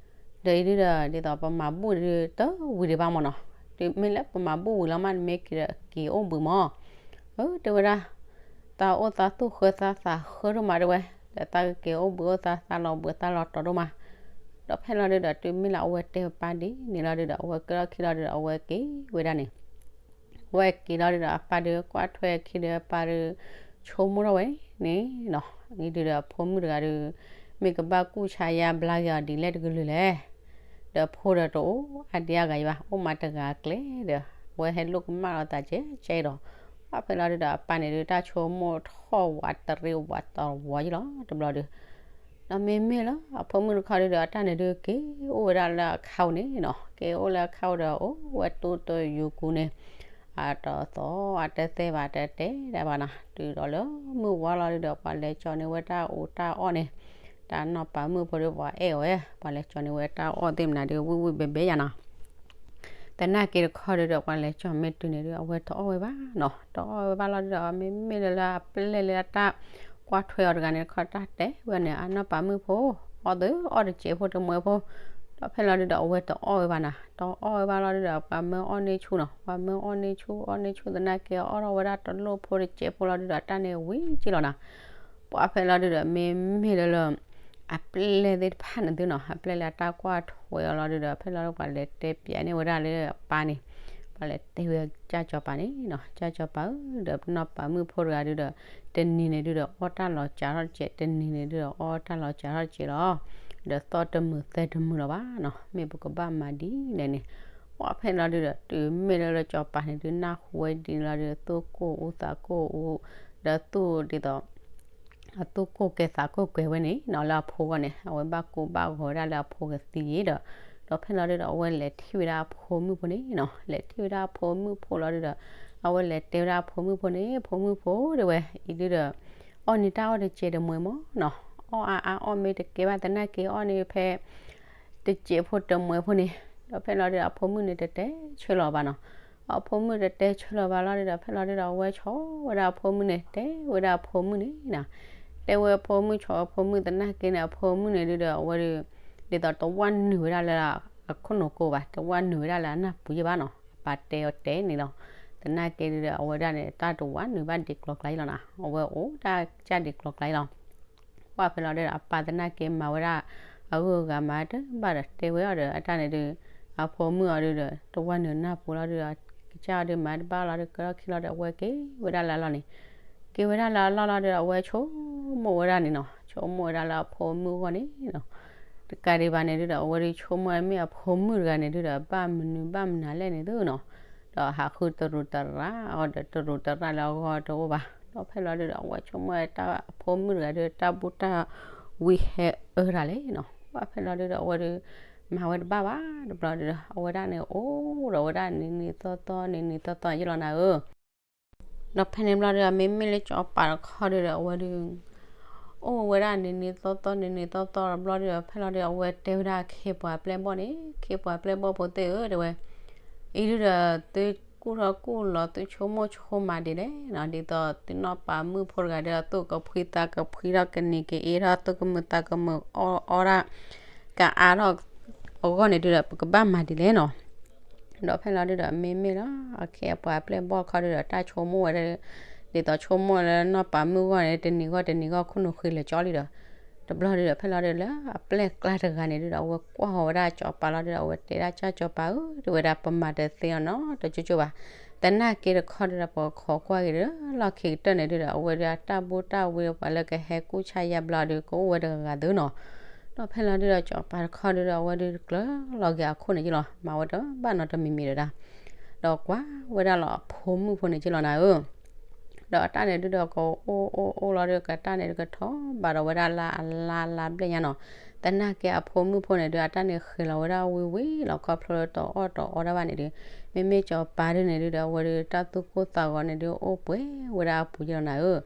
ဒီးအံၤဒုးဒီး ဒ်သိးပမၤဘူၣ်ဒုးတဝံၤဒံးဘၣ်မၢ်နီၤ. တုၤမ့ၢ်လၢပမၤဘူၣ်ဝံၤလီၤမး နမ့ၢ်က့ၤဒီးက့ၤအိၣ်ဘှံးမၢ် အၢ တဲဝဲဒၣ် သးအိၣ်သးသူၣ်ဃၢသးသးဃၢဒိၣ်မးတဲဝဲ ဒီးသးကက့ၤအိၣ်ဘှံးအိၣ်သးသးလီၤဘှံးသးလီၤတီၤဒိၣ်မး. ဒီးဖဲလီၤဒုးဒီး တုၤမ့ၢ်လၢအဝဲတဲပၢ်ဒ်န့ၣ်လီၤဒုးဒီး အဝဲကဲထီၣ်ခံလီၤဒုးဒီး အဝဲက့ၤဝဲဒၣ်န့ၣ် အဝဲက့ၤလီၤဒုးဒီး အပၢ်ဒုးကွၢ်ထွဲခံဒီးအပၢ်ဒုး ဆိကမိၣ်ထီၣ်ဝဲန့ၣ်နီၤ. အံၤဒုးဒီးအဖိမုၣ်တဂၤဒုး မ့ၢ်ကဘၣ်ကူၣ်ဆါယါဘျါက့ၤအီၤဒ်လဲၣ်တကလုာ်လဲၣ်. ဒီးဖိဒီးတအိၣ်အါဒံးအါဂၤအံၤဘၣ် အိၣ်မးတဂၤအကျဲဒီး အဝဲဟဲလိာ်ကမၣ်လီၤသးကဲကဲဒီး ပှၤဖဲလီၤဒုးဒီး အပၢ်န့ၣ်ဒုး တၢ်ဆိကမိၣ်ထီၣ်ဝးတရံးဝးတဝီယံလီၤ တဘျီဒုး ဒီးမ့မ့ၢ်လၢအဖိမုၣ်တခီဒုးဒီး အတၢ်န့ၣ်ဒုး က့ၤအိၣ်ဝဲဒၣ်လၢအခါဧိၤန့ၣ်နီၤ. က့ၤအိၣ်လၢအခါဧိၤဒီး အိၣ်ဝဲတူၢ်တယူၤကူန့ၣ် အတသီၣ်အတသဲဘၣ် တတဲဒၣ်ဘၣ်နီၤ. တုၤဒီးလၢမုၢ်ဝါလီၤဒုးဒီး ပှၤလဲၤကၠီန့ၢ်ဝဲတၢ်အူတၢ်အီၣ်န့ၣ် တၢ်နီၢ်ပၤမုၣ်ဖိဒီး ပှၤအဲၣ်အီၤဝဲ ပှၤလဲၤကၠီန့ၢ်ဝဲတၢ်အီၣ်သ့ၣ်မနုၤဒုး ဝံၣ်ဝံၣ်ဘဲဘဲယါနီၤ. သနာ်က့တခီဒုးဒီး ပှၤလဲၤကၠီမ့ၢ်တုၤန့ၣ်ဒုး အဝဲတအီၣ်ဝဲဘၣ်နီၤ. တအီၣ်ဝဲဘၣ်လီၤဒုးဒီး မ့မ့ၢ်လၢလၢအပျဲၢ်လၢအတၢ်ကွၢ်ထွဲအီၤတဂၤန့ၣ်တခီ တၢ်တဲဝဲန့ၣ် အနီၢ်ပၤမုၣ်ဖိ အီၣ်သုအီၣ်တစဲးဖိတမှဲၤဖိ ဒီးဖဲလီၤဒုးဒီး အဝဲတအီၣ်ဝဲဘၣ်နီၤ. တအီၣ်ဝဲဘၣ်လီၤဒုးဒီး ပှၤမၢအီၣ်န့ၢ်ဆူၣ်နီၤ. ပှၤမၢအီၣ်န့ၢ်ဆူၣ် အီၣ်န့ၢ်ဆူၣ်သနာ်က့ အီၣ်ထီၣ်ဝဲဒၣ်တလိၣ်ဖိတစဲးဖိလီၤဒုးဒီး တၢ်န့ၣ်ဝံၤက့လီၤနီၤ. ပှၤဖဲလီၤဒုးဒီး မ့မ့ၢ်လၢလၢ အပျဲၢ်သ့ၣ်တဖၣ်န့ၣ်သုနီၤ အပျဲၢ်လၢအတၢ်ကွၢ်ထွဲအီၤလီၤဒုးဒီး ဖဲလီၤဒုးပှၤလဲၤတဲပၠးန့ၢ်ဝဲဒၣ်လၢအပၢ်န့ၣ် ပှၤလဲၤတဲဝဲကၠၢ်စီၤပၤန့ၣ်နီၤ ကၠၢ်စီၤပၤဧၢ ဒီးပနီၢ်ပၤမုၣ်ဖိတဂၤဒုးဒီး တနံၤန့ၣ်ဒုးဒီး အီၣ်တၢ်လီၤစှၤထီၣ်တစဲး တနံၤန့ၣ်ဒုးဒီး အီၣ်တၢ်လီၤစှၤထီၣ်တစဲးလီၤ. ဒီးသီၣ်တမုာ်သဲတမုာ်လီၤဘၣ်နီၤ မ့ၢ်ပကဘၣ်မၤဒ်လဲၣ်န့ၣ် ပှၤဖဲလီၤဒုးဒီး တုၤမ့ၢ်လၢလၢစီၤပၤန့ၣ်ဒုး နၢ်ဟူဝဲဒ်န့ၣ်လီၤဒုး သူၣ်ကိၢ်အူသးကိၢ်အူ ဒီးသူၣ်ဒ်သိး အသူၣ်ကိၢ်ကဲသးကိၢ်ကဲဝဲန့ၣ်နီၤ လၢအဖိဂီၢ်န့ၣ် အဝဲဘၣ်ကိၢ်ဘၣ်ဂီၤဝဲဒၣ်လၢအဖိကသံယံၤဒီး ဒီးဖဲလီၤဒုးဒီး အဝဲလဲၤထံၣ်ဝဲဒၣ်အဖိမုၣ်ဖိန့ၣ်နီၤ လဲၤထံၣ်ဝဲဒၣ်အဖိမုၣ်ဖိလီၤဒုးဒီး အဝဲလဲၤတဲဝဲဒၣ်အဖိမုၣ်ဖိန့ၣ် ဖိမုၣ်ဖိတဲဝဲ အံၤဒုးဒီး အီၣ်န့ၢ်တၢ်အီၣ်တစဲးတမှဲၤမၢ်နီၤ အီၣ်အါအါအီၣ်မ့ၢ်တကဲဘၣ်သနာ်က့အီၣ်န့ၢ်ဖဲ တစဲးဖိတမှဲၤဖိန့ၣ် ဒီးဖဲလီၤဒုးဒီးအဖိမုၣ်န့ၣ်တတဲဆၢလီၤဘၣ်နီၤ အဖိမုၣ်တတဲဆၢလီၤဘၣ်လီၤဒုးဒီး ဖဲလီၤဒုးဒီး အဝဲဆိဝဲဒၣ်အဖိမုၣ်န့ၣ် တဲဝဲဒၣ်အဖိမုၣ်န့ၣ်နီၤ တဲဝဲအဖိမုၣ်ဆိအဖိမုၣ်သနာ်က့န့ၣ် အဖိမုၣ်န့ၣ်ဒုးဒီး အဝဲဒုး ဒ်သိးတဝၢ်နုာ်ဝဲဒၣ်လၢ အခိၣ်နူာ်ကိးဘၣ် တဝၢ်နုာ်ဝဲဒၣ်လၢအနၢ်ပူၤယဲၢ်ဘၣ်နီၤ အပၢ်တဲအီၤတဲန့ၣ်လီၤ သနာ်က့ဒုးဒီး အဝဲဒၣ်န့ၣ် တၢ်တဝၢ်နုာ်ဘၣ်ဒံးကျိၤကျါယံၤလီၤနီၤ အဝဲအိၣ်ဒၣ်ကၢ်ဒံးကျိၤကျါယံၤလီၤ ပှၤဖဲလီၤဒုးဒီး အပၢ်သနာ်က့မၤဝဲဒၣ် အဂုၤအဂၤမၤတဘၣ်ဒီး တဲဝဲအီၤဒီး အတၢ်န့ၣ်ဒုး အဖိမုၣ်အီၤဒုးဒီး တဝၢ်နုာ်နၢ်ပူၤလီၤဒုးဒီး ကစၢ်အီၤဒုးမၤတဘၣ်လီၤဒုး ကဲထီၣ်ခံလီၤဒီး အဝဲက့ၤဝဲဒၣ်လၢအလီၢ်န့ၣ် က့ၤဝဲဒၣ်လၢအလီၢ်လီၤဒုးဒီး အဝဲဆိကမိၣ်ဝဲဒၣ်န့ၣ်နီၤ ဆိကမိၣ်ဝဲဒၣ်လၢအဖိမုၣ်အဂီၢ်န့ၣ်နီၤ တကးဒံးဘၣ်န့ၣ်ဒုးဒီး အဝဲဒုးဆိကမိၣ်မ့ၢ်အဖိမုၣ်တဂၤန့ၣ်ဒုးဒီး ဘၣ်မနုၤဘၣ်မနုၤလဲၣ်န့ၣ်သုနီၤ ဒီးဟးဃုတရူးတရၣ်အီၤဒီး တရူးတရၣ်လၢအဂီၢ်တအိၣ်ဘၣ် ဒီးဖဲလီၤဒုးဒီး အဝဲဆိကမိၣ်ဝဲတၢ်အဖိမုၣ်တဂၤဒုး တၢ်ဘူၣ်တၢ်ဝံဟဲအၢတၢ်လဲၣ်နီၤ ပှၤဖဲလီၤဒုးဒီး အဝဲဒုး မၤဝဲတဘၣ်ဘၣ် တဘျီဒုးဒီး အဝဲဒၣ်န့ၣ်အိၣ်ဒီးဝဲဒၣ်နံၤနံၤသီသီ နံၤနံၤသီသီယံၤလီၤနၤဧၢ ဒီးဖဲန့ၣ်ဘျီဒုးဒီး မ့မ့ၢ်လၢစီၤပၤတခီဒုးဒီး အဝဲဒုး အိၣ်ဝဲဒၣ်နံၤနံၤသီသီ နံၤနံၤသီသီတဘျီဒုးဒီး ဖဲလီၤဒုးဒီး အဝဲတဲဝဲဒၣ်အခ့ပှၤပျဲၢ်ဘီၣ်န့ၣ် ခ့ပှၤပျဲၢ်ဘီၣ်ဖိသ့ၣ်ဧၢ တဲဝဲ အံၤဒုးဒီး သုကူၣ်ထီၣ်ကူၣ်လီၤ သုဆိကမိၣ်ဆိကမးဒ်လဲၣ်နီၤ ဒ်သိးသုနီၢ်ပၤမုၣ်ဖိတဂၤဒီး သူၣ်ကဖှံသးကဖှံထီၣ် ကနံၤကအ့ထီၣ် သူၣ်ကမုာ်သးကမုာ်အီၣ်အီၣ်ဒၣ် ကအါထီၣ်အဂီၢ်န့ၣ်ဒုးဒီး ပကဘၣ်မၤဒ်လဲၣ်နီၤ ဒီးဖဲလီၤဒုးဒီး မ့မ့ၢ်လီၤ အခ့အပှၤပျဲၢ်ဘီၣ်ခီဒုးဒီး တၢ်ဆိကမိၣ်ဝဲဒၣ် ဒ်သိးဆိကမိၣ်လၢနီၢ်ပၤမုၣ်ဂီၢ်န့ၣ် တနံၤဂီၢ်တနံၤဂီၢ် ခိၣ်နူာ်ဃ့လၢာ်ကၠီလံဒီး တဘျီဒုးဒီး ဖဲလီၤဒုးလၢအပျဲၢ်ကျါတဂၤန့ၣ်ဒုးဒီး အဝဲကွၢ်ဃီၤဝဲဒၣ်စီၤပၤလီၤဒုးဒီး အဝဲတဲဒၣ်ကၢ်စီၤပၤဧၢ တဲဝဲဒၣ် ပမၤတသ့အီၤနီတကၠိကၠိဘၣ် သနာ်က့တခီဒုးဒီး ပကခိးကွၢ်က့ၤဒီး လီၢ်ခံကတၢၢ်န့ၣ်ဒုးဒီး အဝဲဒၣ်တၢ်ဘူၣ်တၢ်ဝံပှၤလၢကဟဲကူၣ်ဆါယါဘျါဒုး ကအိၣ်ဝဲတဂၤဂၤသုနီၤ ဒီးဖဲလီၤဒုးဒီး စီၤပၤတခီဒုးဒီး အဝဲဒုးကျၢၤလီၤက့ၤအခိၣ်န့ၣ်က့လီၤ မၤဝဲတဘၣ်နီတမံၤမံၤဒီးဒၣ် ဒီးကွၢ်ဝဲဒၣ်လီၤအဖိမုၣ်ဖိန့ၣ်က့လီၤနၤဧၢ ဒီးအတၢ်န့ၣ်ဒုဒီးကအိၣ်အိၣ်အိၣ်လီၤဒီး ကတၢ်န့ၣ်ဒုကထီၣ်ဘးဒီးဝဲဒၣ်လၢအလါလါဘျဲၣ်ညါနီၤ. သနာ်က့အဖိမုၣ်ဖိန့ၣ်ဒု အတၢ်န့ၣ်ဃဲၤလီၤဝဲဒၣ်ဝံၤဝံၤလီၤ ခီဖျိလၢတအီၣ်တအီဒၣ်ဘၣ်န့ၣ်ဒု, မ့မ့ၢ်စီၤပၤဒုန့ၣ်ဒုဒီး အဝဲဒုတၢ်သူၣ်ကိၢ်သးဂီၤန့ၣ်ဒု အိၣ်ပှဲၤဝဲဒၣ်အပူၤယလီၤနၤဧၢ.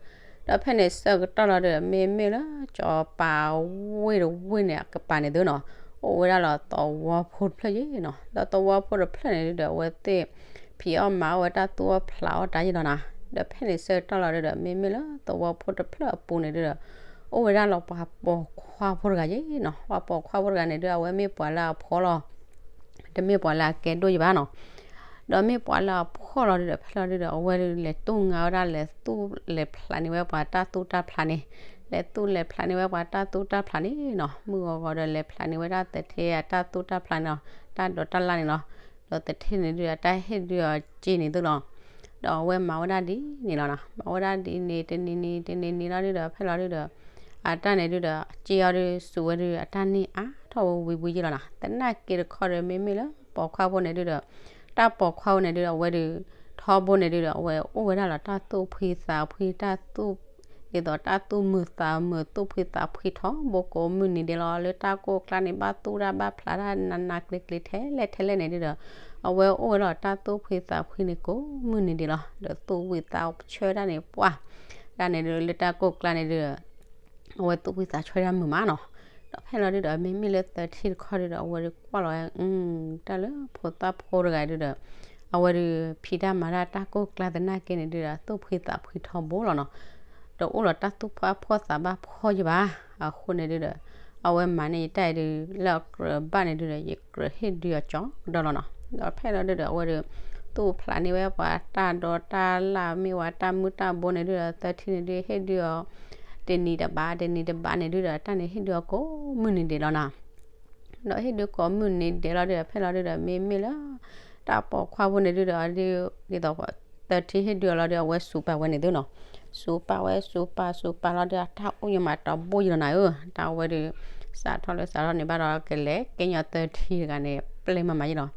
ဒီးဖဲန့ၣ်ဆၢကတီၢ်လီၤဒုဒီး မ့မ့ၢ်လၢစီၤပၤဝ့ၢ်တဝ့ၢ်န့ၣ်အကပၤန့ၣ်ဒုနီၤ, အိၣ်ဝဲဒၣ်လီၤသဝီဖိတဖျၢၣ်ယဲနီၤ. ဒီးသဝီဖိတဖျၢၣ်န့ၣ်ဒုဒီး အဝဲသ့ၣ်ဖံးအီၣ်မၤအီၣ်ဝဲတၢ်သူၣ်အီၣ်ဖျးအီၣ်တၢ်ယလီၤနၤ. ဒီးဖဲန့ၣ်ဆၢကတီၢ်လီၤဒုဒီး မ့မ့ၢ်လၢသဝီဖိတဖျၢၣ်အပူၤန့ၣ်ဒုဒီး အိၣ်ဝဲဒၣ်လီၤပှၤပိာ်ခွါဖိတဂၤယဲနီၤ. ပှၤပိာ်ခွါဖိတဂၤန့ၣ်ဒု အဝဲမ့ၢ်ပှၤလၢအဖှီၣ်လီၤ တမ့ၢ်ပှၤလၢအကဲဒိၣ်ယဘၣ်နီၤ. ဒီးမ့ၢ်ပှၤလၢအဖှီၣ်လီၤဒုဒီး ဖဲလီၤဒုဒီး အဝဲဒုလဲၤတူၢ်ငါဝဲဒၣ် လဲၤသူၣ်လဲၤဖျးန့ၢ်ဝဲပှၤတၢ်သူၣ်တၢ်ဖျးန့ၣ်, လဲၤသူၣ်လဲၤဖျးန့ၢ်ဝဲပှၤတၢ်သူၣ်တၢ်ဖျးန့ၣ်နီၤ. မုၢ်ဂီၤဂီၤဒီးလဲၤဖျးန့ၢ်ဝဲဒၣ်သထ့အတၢ်သူၣ်တၢ်ဖျးန့ၣ်လီၤ, တၢ်ဒိးတၢ်လၢ်န့ၣ်လီၤ. ဒီးသထ့န့ၣ်ဒုဒီး အတၢ်ဟ့ၣ်ဒုအီၤစ့န့ၣ်သုလီၤ. ဒီးအဝဲမၤဝဲဒၣ်ဒ်န့ၣ်လီၤနီၤ. မၤဝဲဒၣ်ဒ်န့ၣ် တနံၤနံၤ တနံၤနံၤလီၤဒုဒီး ဖဲလီၤဒုဒီး အတၢ်န့ၣ်ဒုဒီး စ့အီၤဒု စူးဝဲဒု အတၢ်န့ၢ်အါထီၣ်ဝဲဝံၤဝံၤယလီၤနီၤ. သနာ်က့တခီဒီး မ့မ့ၢ်လၢပိာ်ခွါဖိန့ၣ်ဒုဒီး တၢ်ပိာ်ခွါဖိန့ၣ်ဒုဒီး အဝဲဒု ထီဘိန့ၣ်ဒုဒီး အဝဲအိၣ်ဝဲဒၣ်လီၤတၢ်သူၣ်ဖှံသးဖှံ တၢ်သူၣ် ဒ်သိးတၢ်သူၣ်မုာ်သးမုာ် သူၣ်ဖှံသးဖှံထီဘိကိးမုၢ်နံၤဒဲးလီၤ. လၢတၢ်ကိၢ်ကျါန့ၣ် ဘၣ်သူၣ်တၢ်ဘၣ်ဖျးတၢ်နးနးကျ့ကျ့ထဲလဲၣ်ထဲလဲၣ်န့ၣ်ဒုဒီး အဝဲအိၣ်ဝဲလီၤတၢ်သူၣ်ဖှံသးဖှံန့ၣ်ကိးမုၢ်နံၤဒဲးလီၤ. ဒီးသူၣ်ဝံၣ်သးဆၢတၢ်န့ၣ်ပှၢ် တၢ်န့ၣ်ဒု လၢတၢ်ကိၢ်ကျါန့ၣ်ဒု အဝဲသူၣ်ဖှံသးဆၢတၢ်မုာ်မးနီၤ. ဒီးဖဲလီၤဒုဒီး မ့မ့ၢ်လၢသထ့တခီဒုဒီး အဝဲဒုကွၢ်လီၤဝဲ တၢ်လၢဖိသၣ်ဖိတဂၤဒုဒီး အဝဲဒု ဖံးတၢ်မၤတၢ်တၢ်ကိၢ်ကျါသနာ်က့န့ၣ်ဒုဒီး သူၣ်ဖှံသးဖှံထီဘိလီၤနီၤ. ဒီးအိၣ်လီၤတၢ်သူၣ်ဖှံသးဘၣ်ဖှီၣ်ယဘၣ်. အဃိန့ၣ်ဒုဒီး အဝဲမၤန့ၢ်ယတၢ်အံၤဒု လၢအကြၢးဘၣ်န့ၣ်ဒုဒီး ယကြၢးဟ့ၣ်ဒုအီၤကၠီကဒီးလီၤနီၤ. ဒီးဖဲလီၤဒုဒီး အဝဲဒု သူၣ်ဖျးန့ၢ်ဝဲပှၤတၢ်ဒိးတၢ်လၢ် မ့ၢ်ဝဲတၢ်မုၢ်တၢ်ဘိန့ၣ်ဒုဒီး သထ့န့ၣ်ဒု ဟ့ၣ်ဒုအီၤ တနံၤတဘး တနံၤတဘးန့ၣ်ဒုဒီး တၢ်န့ၣ်ဟ့ၣ်ဒုအီၤကိးမုၢ်နံၤဒဲးလီၤနီၤ. ဒီးဟ့ၣ်ဒုကိးမုၢ်နံၤဒဲးလီၤဒုဒီး ဖဲလီၤဒုဒီး မ့မ့ၢ်လၢ တၢ်ပိာ်ခွါဖိန့ၣ်ဒုဒီး ဒ်သိး သထ့ဟ့ၣ်ဒုအီၤလီၤဒု အဝဲစူးပာ်ဝဲန့ၣ်သုနီၤ. စူးပာ်ဝဲ စူးပာ် စူးပာ်လီၤဒု အတၢ်အိၣ်ညိမးတဘိယလီၤနၤဧၢ. တၢ်ဝဲဒု စးထီၣ်လၢစးထီၣ်န့ၣ်ဘၣ်ဒီး ကလဲၤကဲညီသထ့တဂၤန့ၣ် ပျဲၢ်မးမးယလီၤ.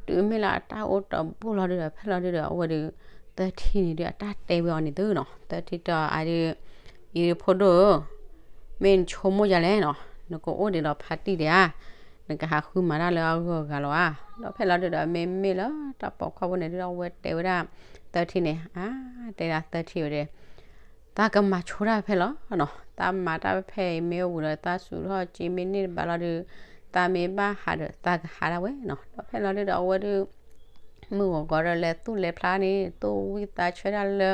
တုၤမ့ၢ်လၢအတၢ်အိၣ်တဘိလီၤဒုဒီး ဖဲလီၤဒုဒီး အဝဲဒု သထ့န့ၣ်ဒု အတၢ်တဲဝဲအီၤန့ၣ်သုနီၤ. သထ့တဲအီၤဒု အံၤဒုဖိဒိၣ်ဧၢ မ့ၢ်နဆိကမိၣ်ယၤလဲၣ်နီၤ, နကအိၣ်ဒံးဒီးဖါတံၢ်ဒံးဧါ, နကဟးဃုမၤတၢ်လၢအဂုၤအဂၤလီၤဧါ. ဒီးဖဲလီၤဒုဒီး မ့မ့ၢ်လၢတၢ်ပိာ်ခွါဖိန့ၣ်ဒုဒီး အဝဲတဲဝဲဒၣ်သထ့န့ၣ်, အါ, တဲဒၣ်သထ့ဝဲဒၣ်, သးကမၤဆိတၢ်ဖဲလီၤနီၤ, သးမၤတၢ်ဖဲအံၤမ့ၢ်အိၣ်ဝံၤဒီး သးစူးထီၣ်စ့မ့ၢ်န့ၢ်တဘးလီၤဒု, သးမ့ၢ်ဘၣ်ဟးဒီး သးကဟးဒၣ်ဝဲနီၤ. ဒီးဖဲလီၤဒုဒီး အဝဲဒု မုၢ်ဂီၤဂီၤဒီးလဲၤသူၣ်လဲၤဖျးန့ၣ် သူၣ်ဝံၣ်သးဆၢဒၣ်လၢ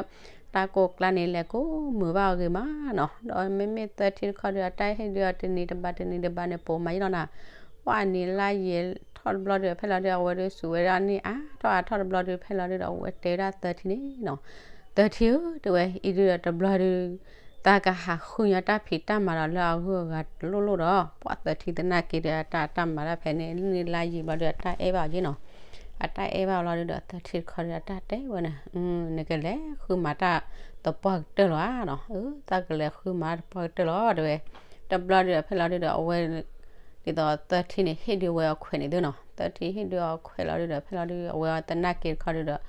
တၢ်ကိၢ်ကျါန့ၣ် လဲၤကိးမုာ်ဘၣ်အဂ့ၤမးနီၤ. ဒီးမ့မ့ၢ်သထ့တခီဒု အတၢ်ဟ့ၣ်ဒုအီၤတနံၤတဘးတနံၤတဘးန့ၣ် ပိာ်မးယလီၤနၤ. ပှၢ်နံၤလါယံာ်ထီၣ်တဘျီဒု ဖဲလီၤဒု အဝဲဒုစူးဝဲဒၣ်န့ၢ်အါထီၣ်အါထီၣ်တဘျီဒု ဖဲလီၤဒုဒီး အဝဲတဲဝဲဒၣ်သထ့န့ၣ်နီၤ, သထ့ဧၢ တဲဝဲ အံၤဒုဒီးတဘျီဒု သးကဟးဃုညီတၢ်ဖံးတၢ်မၤဒီးလၢအဂုၤအဂၤတလိၣ်လိၣ်ဒီး ပှၢ်သထ့သနာ်က့ဒီး အတၢ်တၢ်မၤတၢ်ဖဲန့ၣ် နံၣ်လါယံာ်ဘျီဒု အတၢ်အဲၣ်ဘၣ်အီၤက့နီၤ. အတၢ်အဲၣ်ဘၣ်အီၤလီၤဒုဒီး သထ့တခီဒု အတၢ်တဲဝဲန့ၣ်, နကလဲၤဃုမၤတၢ်သပှၢ်ကတၢၢ်လီၤဧါနီၤ. အၢ သးကလဲၤဃုမၤတၢ်သပှၢ်ကတၢၢ်လီၤ တဲဝဲ. တဘျီဒုဒီး ဖဲလီၤဒုဒီး အဝဲ ဒ်သိးသထ့န့ၣ် ဟ့ၣ်ဒုဝဲအခွဲးန့ၣ်သုနီၤ. သထ့ဟ့ၣ်ဒုအခွဲးလီၤဒုဒီး ဖဲလီၤဒု အဝဲတနာ်က့တခီဒုဒီး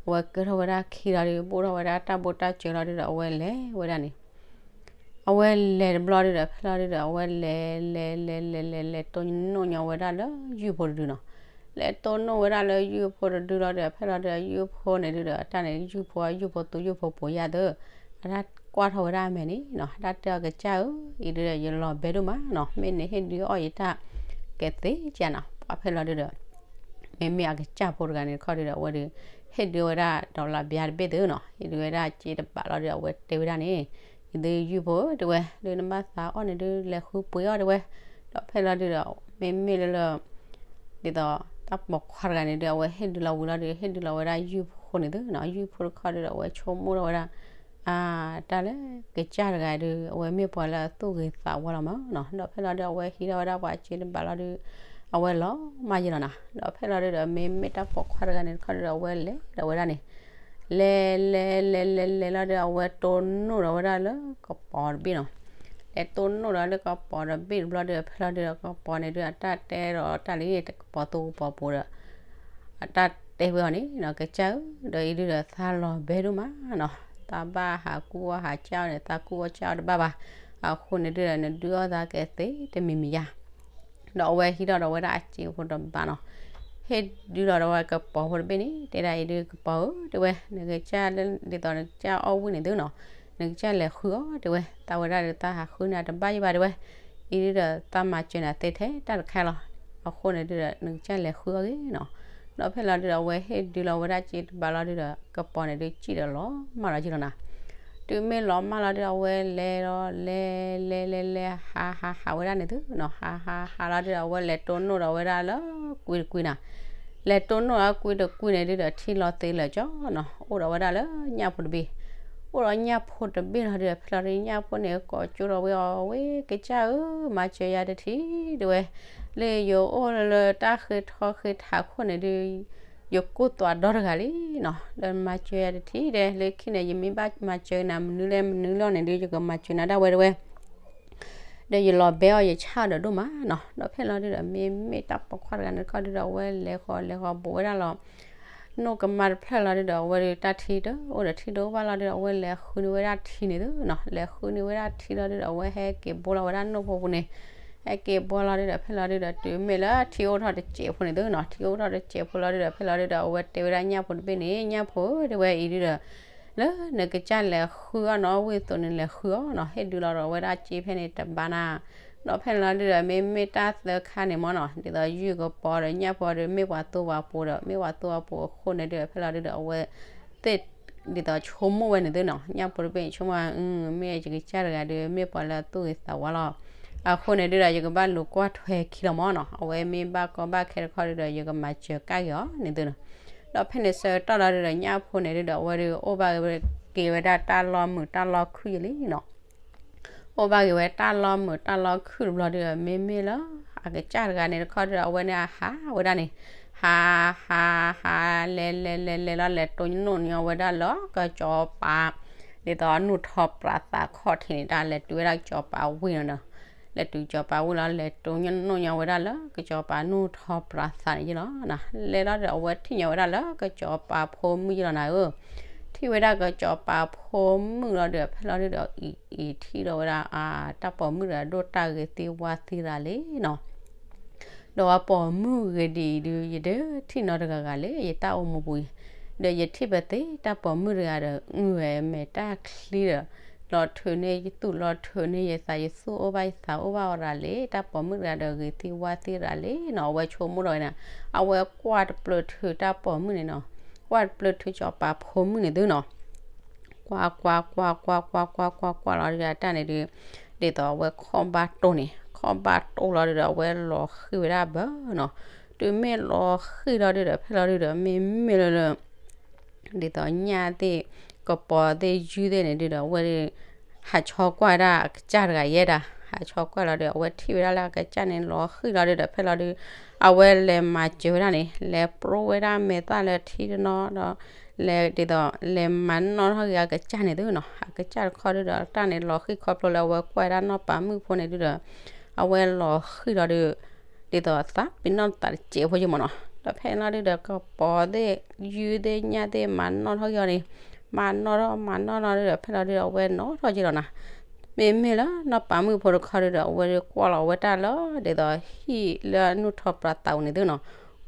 အဝဲကဲထီၣ်ဝဲဒၣ်ခံလီၤဒု ဘိၣ်ထီၣ်ဝဲဒၣ်တၢ်ဘိၣ်တၢ်စၢၤလီၤဒုဒီး အဝဲလဲၤဝဲဒၣ်န့ၣ် အဝဲလဲၤတဘျီဒုဒီး ဖဲလီၤဒုဒီး အဝဲလဲၤလဲၤလဲၤလဲၤလဲၤ တိၢ်နီၣ်ညီဝဲဒၣ်လၢယုၢ်ဖိတဒုနီၤ. လဲၤတိၢ်နီၣ်ဝဲဒၣ်လၢယုၢ်ဖိတဒုလီၤဒုဒီး ဖဲလီၤဒုဒီး ယုၢ်ဖိန့ၣ်ဒုဒီး တၢ်န့ၣ် ယုၢ်ဖိအယုၢ်ဖိသူယုၢ်ဖိပိာ်ယၢ်သၢ အတၢ်ကွၢ်ထီၣ်ဝဲဒၣ်အမဲာ်န့ၣ်နီၤ, တၢ်တဲအီၤကစၢ်ဧၢ, အံၤဒုဒီး ယလီၤဘဲဒိၣ်မးနီၤ, မ့ၢ်နဟ့ၣ်ဒုအီၣ်ယတၢ်ကဲသ့ကၢ်နီၤ, ပှၢ်ဖဲလီၤဒုဒီး မ့မ့ၢ်အကစၢ်ဖိတဂၤန့ၣ်တခီဒုဒီး အဝဲဒု ဟ့ၣ်ဒုဝဲဒၣ်ဒီးလၢဘျါတဘ့ၣ်သုနီၤ, ဟ့ၣ်ဒုဝဲဒၣ်စ့တဘးလီၤဒု အဝဲတဲဝဲဒၣ်န့ၣ်, အံၤဒုယုၢ်ဖိဧၢ တဲဝဲ, ဒုနဘၣ်သးအီၣ်န့ၣ်ဒု လဲၤဃုပှ့ၤအီၣ်တဲဝဲ, ဒီးဖဲလီၤဒုဒီး မ့မ့ၢ်လၢလၢ ဒ်သိးတၢ်ပိာ်ခွါတဂၤန့ၣ်ဒု အဝဲဟ့ၣ်ဒုလီၤဝံၤလီၤဒု ဟ့ၣ်ဒုလီၤဝဲဒၣ်ယုၢ်ဖိန့ၣ်သုနီၤ, ယုၢ်ဖိတခီဒုဒီး အဝဲဆိကမိၣ်ထီၣ်ဝဲဒၣ် အတၢ်လၢကစၢ်တဂၤဒု အဝဲမ့ၢ်ပှၤလၢအသူၣ်ဂ့ၤသးဝါလီၤမးနီၤ, ဒီးဖဲလီၤဒု အဝဲဟံးထီၣ်ဝဲဒၣ်ပှၤစ့တဘးလီၤဒု အဝဲလီၤမၢ်ယဲလီၤနီၤ, ဒီးဖဲလီၤဒုဒီး မ့မ့ၢ်တၢ်ပိာ်ခွါတဂၤန့ၣ်တခီဒုဒီး အဝဲလဲၤဒီးဝဲဒၣ်န့ၣ် လဲၤလဲၤလဲၤလဲၤလဲၤလီၤဒု အဝဲတိၢ်နီၣ်ဒီးဝဲဒၣ်လၢကပီၤတဘ့ၣ်နီၤ, လဲၤတိၢ်နီၣ်ဒီးလၢကပီၤတဘ့ၣ်တဘျီဒု ဖဲလီၤဒုဒီး ကပီၤန့ၣ်ဒု အတၢ်တဲဒီးတၢ်လၢကပီၤသူကပီၤပိၤဒီး အတၢ်တဲဝဲအီၤန့ၣ်နီၤ, ကစၢ်ဧၢ, ဒီးအံၤဒုဒီးသးလီၤဘဲဒိၣ်မးနီၤ တၢ်ဘၣ်ဟးကူၣ်အီၣ်ဟးကၢ်အီၣ်န့ၣ် သးကူၣ်အီၣ်ကၢ်အီၣ်တဘၣ်ဘၣ်. အဃိန့ၣ်ဒုဒီး နဒုးအီၣ်သးကသ့တမံၤမံၤယါ ဒီးအဝဲဟံးထီၣ်ဒီးဝဲဒၣ်အစ့ဖိတဘါနီၤ, ဟ့ၣ်ဒုးလီၤဒီးဝဲကပီၤဖိတဘ့ၣ်န့ၣ် တဲဒၣ်အံၤဒုး ကပီၤဧၢ တဲဝဲ, နကစၢ်လၢဒ်သိးနကစၢ်အီၣ်ဝံၣ်န့ၣ်သုနီၤ, နကစၢ်လဲၤဃုအီၤ တဲဝဲ, သးဝဲဒၣ်ဒီး သးဟးဃုန့ၢ်အတဘၣ်ယဘၣ် တဲဝဲ, အံၤဒုဒီး သးမၤစၢၤနၤသ့ထဲတၢ်တခါလီၤ. အဃိန့ၣ်ဒုဒီး နကစၢ်လဲၤဃုအီၤဂ့ၤနီၤ. ဒီးဖဲလီၤဒုဒီး အဝဲဟ့ၣ်ဒုးလီၤဝဲဒၣ်စ့တဘါလီၤဒုဒီး ကပီၤန့ၣ်ဒုးစံၣ်ဒီးလီၤမၢ်လီၤက့ၤလီၤနၤ. တုၤမ့ၢ်လီၤမၢ်လီၤဒုဒီး အဝဲလဲၤဒီးလဲၤလဲၤလဲၤလဲၤ ဟးဟးဟးဝဲဒၣ်န့ၣ်သုနီၤ, ဟးဟးဟးလီၤဒုဒီး အဝဲလဲၤတိၢ်နီၣ်ဒီးဝဲဒၣ်လၢကွံတကွံနၤ, လဲၤတိၢ်နီၣ်ဒီးကွံတကွံန့ၣ်ဒုဒီး ထံၣ်လီၤသ့လၢာ်ကၠီနီၤ, အိၣ်ဒီးဝဲဒၣ်လၢညၣ်ဖိတဘ့ၣ်, အိၣ်ဒီးညၣ်ဖိတဘ့ၣ်လီၤဒုဒီး ဖဲလီၤဒုညၣ်ဖိန့ၣ် ကိးကၠိဒီးဝဲအီၤ ဝဲကစၢ်ဧၢ မၤစၢၤယၤတထံၣ် တဲဝဲ, လၢယအိၣ်လၢတၢ်ဃ့ထီဃ့ထးခိၣ်န့ၣ်ဒု ယကိၢ်သွးဒီတဂၤလံနီၤ, ဒီးမၤစၢၤယၤတထံၣ်ဒဲး လၢခံန့ၣ် ယမ့ၢ်ဘၣ်မၤစၢၤနၤမနုၤလဲၣ်မနုၤလဲၣ်န့ၣ်ဒု ယကမၤစၢၤနၤဒၣ်ဝဲ တဲဝဲ ဒီးယလီၤဘဲအီၤ ယဆၣ်အီၤဒီးဒိၣ်မးနီၤ. ဒီးဖဲလီၤဒုဒီး မ့မ့ၢ်တၢ်ပိာ်ခွါတဂၤန့ၣ်တခီဒုဒီး အဝဲလဲၤဃီၤလဲၤဃီၤဘူးဝဲဒၣ်လီၤ နိၣ်ကမါတဖျၢၣ်လီၤဒုဒီး အဝဲဒုတၢ်ထံတအိၣ်ဒီးထံတအိၣ်ဘၣ်လီၤဒုဒီး အဝဲလဲၤဃုန့ၢ်ဝဲဒၣ်ထံန့ၣ်သုနီၤ, လဲၤဃုန့ၢ်ဝဲဒၣ်ထံလီၤဒုဒီး အဝဲဟဲက့ၤဘိလီၤဝဲဒၣ်နိၣ်ဖိပူၤန့ၣ်, ဟဲက့ၤဘိလီၤဒုဒီး ဖဲလီၤဒုဒီး တုၤမ့ၢ်လၢထံအိၣ်ထီၣ်တစဲးဖိန့ၣ်သုနီၤ, ထံအိၣ်ထီၣ်တစဲးဖိလီၤဒုဒီး ဖဲလီၤဒုဒီး အဝဲတဲဝဲဒၣ်ညၣ်ဖိတဘ့ၣ်န့ၣ် ညၣ်ဖိဧၢ တဲဝဲအံၤဒုဒီး လၢနကစၢ်လဲၤဃုအီၤနီၤ ဝံၣ်သိးနလဲၤဃုအီၤနီၤ, ဟ့ၣ်ဒုးလီၤဒီးဝဲဒၣ်စ့ဖဲန့ၣ်တဘါနၤ. ဒီးဖဲန့ၣ်လီၤဒုဒီး မ့မ့ၢ်တၢ်သၢခါန့ၣ်မ့ၢ်နီၤ ဒ်သိးယုၢ်ကပီၤဒီးညၣ်ဖိဒီး မ့ၢ်ပှၤသူပှၤပိၤဒီး မ့ၢ်ပှၤသူပှၤပိၤအဃိန့ၣ်ဒုဒီး ဖဲလီၤဒုဒီး အဝဲသ့ၣ် ဒ်သိးဆိကမိၣ်ဝဲန့ၣ်သုနီၤ, ညၣ်ဖိတဘ့ၣ်ဆိကမိၣ် မ့ၢ်ယကစၢ်တဂၤဒီး မ့ၢ်ပှၤလၢအသူၣ်ဂ့ၤသးဝါလီၤ. အဃိန့ၣ်ဒုဒီး ယကဘၣ်လူၤကွၢ်ထွဲခံလီၤမ့ၢ်နီၤ, အဝဲမ့ၢ်ဘၣ်ကီဘၣ်ခဲတခီဒုဒီး ယကမၤစၢၤကၣ်က့ၤအီၤန့ၣ်သုနီၤ. ဒီးဖဲန့ၣ်ဆၢကတီၢ်လီၤဒုဒီး ညၣ်ဖိန့ၣ်ဒုဒီး အဝဲဒုအိၣ်ဘၣ်က့ၤဝဲဒၣ်တၢ်လီၢ်မုာ်တၢ်လီၢ်ခုၣ်ယလံနီၤ အိၣ်ဘၣ်က့ၤဝဲတၢ်လီၢ်မုာ်တၢ်လီၢ်ခုၣ်တဘျီဒုဒီး မ့မ့ၢ်လၢ အကစၢ်တဂၤန့ၣ်တခီဒုဒီး အဝဲန့ၣ်အဟးဝဲဒၣ်န့ၣ်, ဟး ဟး ဟး လဲၤ လဲၤ လဲၤ လဲၤလီၤ လဲၤတိၢ်နီၣ်ညီဝဲဒၣ်လၢကစီၤပၤ ဒ်သိးအနူၢ်ထီပြးသးခီၣ်ထံးန့ၣ် တၢ်လဲၤတုၤဝဲဒၣ်ကစီၤပၤဝ့ၢ်နီၤ, လဲၤတုၤကစီၤပၤဝ့ၢ်လီၤ လဲၤတိၢ်နီၣ်ညီဝဲဒၣ်လၢကစီၤပၤနူၢ်ထီပြးသးန့ၣ်ယလီၤ. လဲၤလီၤဒီး အဝဲထံၣ်ညီဝဲဒၣ်လၢကစီၤပၤဖိမုၣ်ယလီၤနၤဧၢ, ထံၣ်ဝဲဒၣ်ကစီၤပၤဖိမုၣ်လီၤဒီး ဖဲလီၤဒုဒီး အံၤ အံၤထံၣ်ဒီးဝဲဒၣ် အတၢ်ပိာ်မုၣ်တဂၤဒိၣ်တၢ်ဂ့ၤသ့ဝါသ့တဂၤလံနီၤ ဒီးအပိာ်မုၣ်ဂ့ၤဒ်အံၤဒု ယတထံၣ်နီတဂၤဂၤလၢယတၢ်အိၣ်မူပူၤအံၤ, ဒီးယထံၣ်ပသ့တၢ်ပိာ်မုၣ်တဂၤဒီး အုၣ်ဝဲမဲာ်တၢ်ချံဒီး လီၤထုးန့ၢ်ယသူၣ်လီၤထုးန့ၢ်ယသး ယသူၣ်အိၣ်ဘၣ်ယသးအိၣ်ဘၣ်အီၤတဂၤလံ, တၢ်ပိာ်မုၣ်တဂၤဒီးဂ့ၤသ့ဝါသ့တဂၤလံနီၤ, အဝဲဆိကမိၣ်ထီၣ်ဝဲန့ၣ်, အဝဲကွၢ်တပျၢၤထုးတၢ်ပိာ်မုၣ်န့ၣ်နီၤ, ကွၢ်တပျၢၤထုးကစီၤပၤဖိမုၣ်န့ၣ်သုနီၤ ကွၢ်ကွၢ်ကွၢ်ကွၢ်ကွၢ်ကွၢ်ကွၢ်ကွၢ်ကွၢ်လီၤဒုဒီး တၢ်န့ၣ်ဒု ဒ်သိးအဝဲခီၣ်ဘၣ်တိၢ်န့ၣ် ခီၣ်ဘၣ်တိၢ်လီၤဒုဒီး အဝဲလီၤဃံၣ်ဝဲဒၣ်ဘၢနီၤ, တုၤမ့ၢ်လီၤဃံၣ်လီၤဒုဒီး ဖဲလီၤဒုဒီး မ့မ့ၢ်လၢလၢ ဒ်သိးညၣ်သ့ၣ် ကပီၤသ့ၣ်ယုၢ်သ့ၣ်န့ၣ်ဒုဒီး အဝဲဒု ဟးဆီကွၢ်ဝဲဒၣ်အကစၢ်တဂၤယဲဒၣ်, ဟးဆီကွၢ်လီၤဒု အဝဲထံၣ်ဝဲဒၣ်လၢအကစၢ်န့ၣ်လီၤဃံၣ်လီၤဒုဒီး ဖဲလီၤဒု အဝဲလဲၤမၤစၢၤဝဲဒၣ်န့ၣ် လဲၤပျိဝဲဒၣ်မဲာ်သၣ်လၢထံတနီၤဒီး လဲၤဒ်သိး လဲၤမၤနီၣ်ထီၣ်က့ၤအကစၢ်န့ၣ်သုနီၤ, အကစၢ်တခီဒုဒီး တၢ်န့ၣ်လီၤဃံၣ်ခီဖျိလၢအဝဲကွၢ်ဝဲဒၣ်နီၢ်ပၤမုၣ်ဖိန့ၣ်ဒုဒီး အဝဲလီၤဃံၣ်လီၤဒု ဒ်သိးသးပ့ၤနီၣ်သးတစဲးဖိယမ့ၢ်နီၤ, ဒီးဖဲန့ၣ်လီၤဒုဒီး ကပီၤသ့ၣ် ယုၢ်သ့ၣ်ညၣ်သ့ၣ် မၤနီၣ်ထီၣ်က့ၤအီၤန့ၣ်, မၤနီၣ်ထီၣ်မၤနီၣ်လီၤဒုဒီး ဖဲလီၤဒုဒီး အဝဲနီၣ်ထီၣ်က့ၤလီၤနၤ, မ့မ့ၢ်လၢနီၢ်ပၤမုၣ်ဖိတခီဒုဒီး အဝဲဒုကွၢ်လီၤဝဲတၢ်လၢ ဒ်သိးဟံၣ်လၢအနူၢ်ထီပြးသးပူၤန့ၣ်သုနီၤ,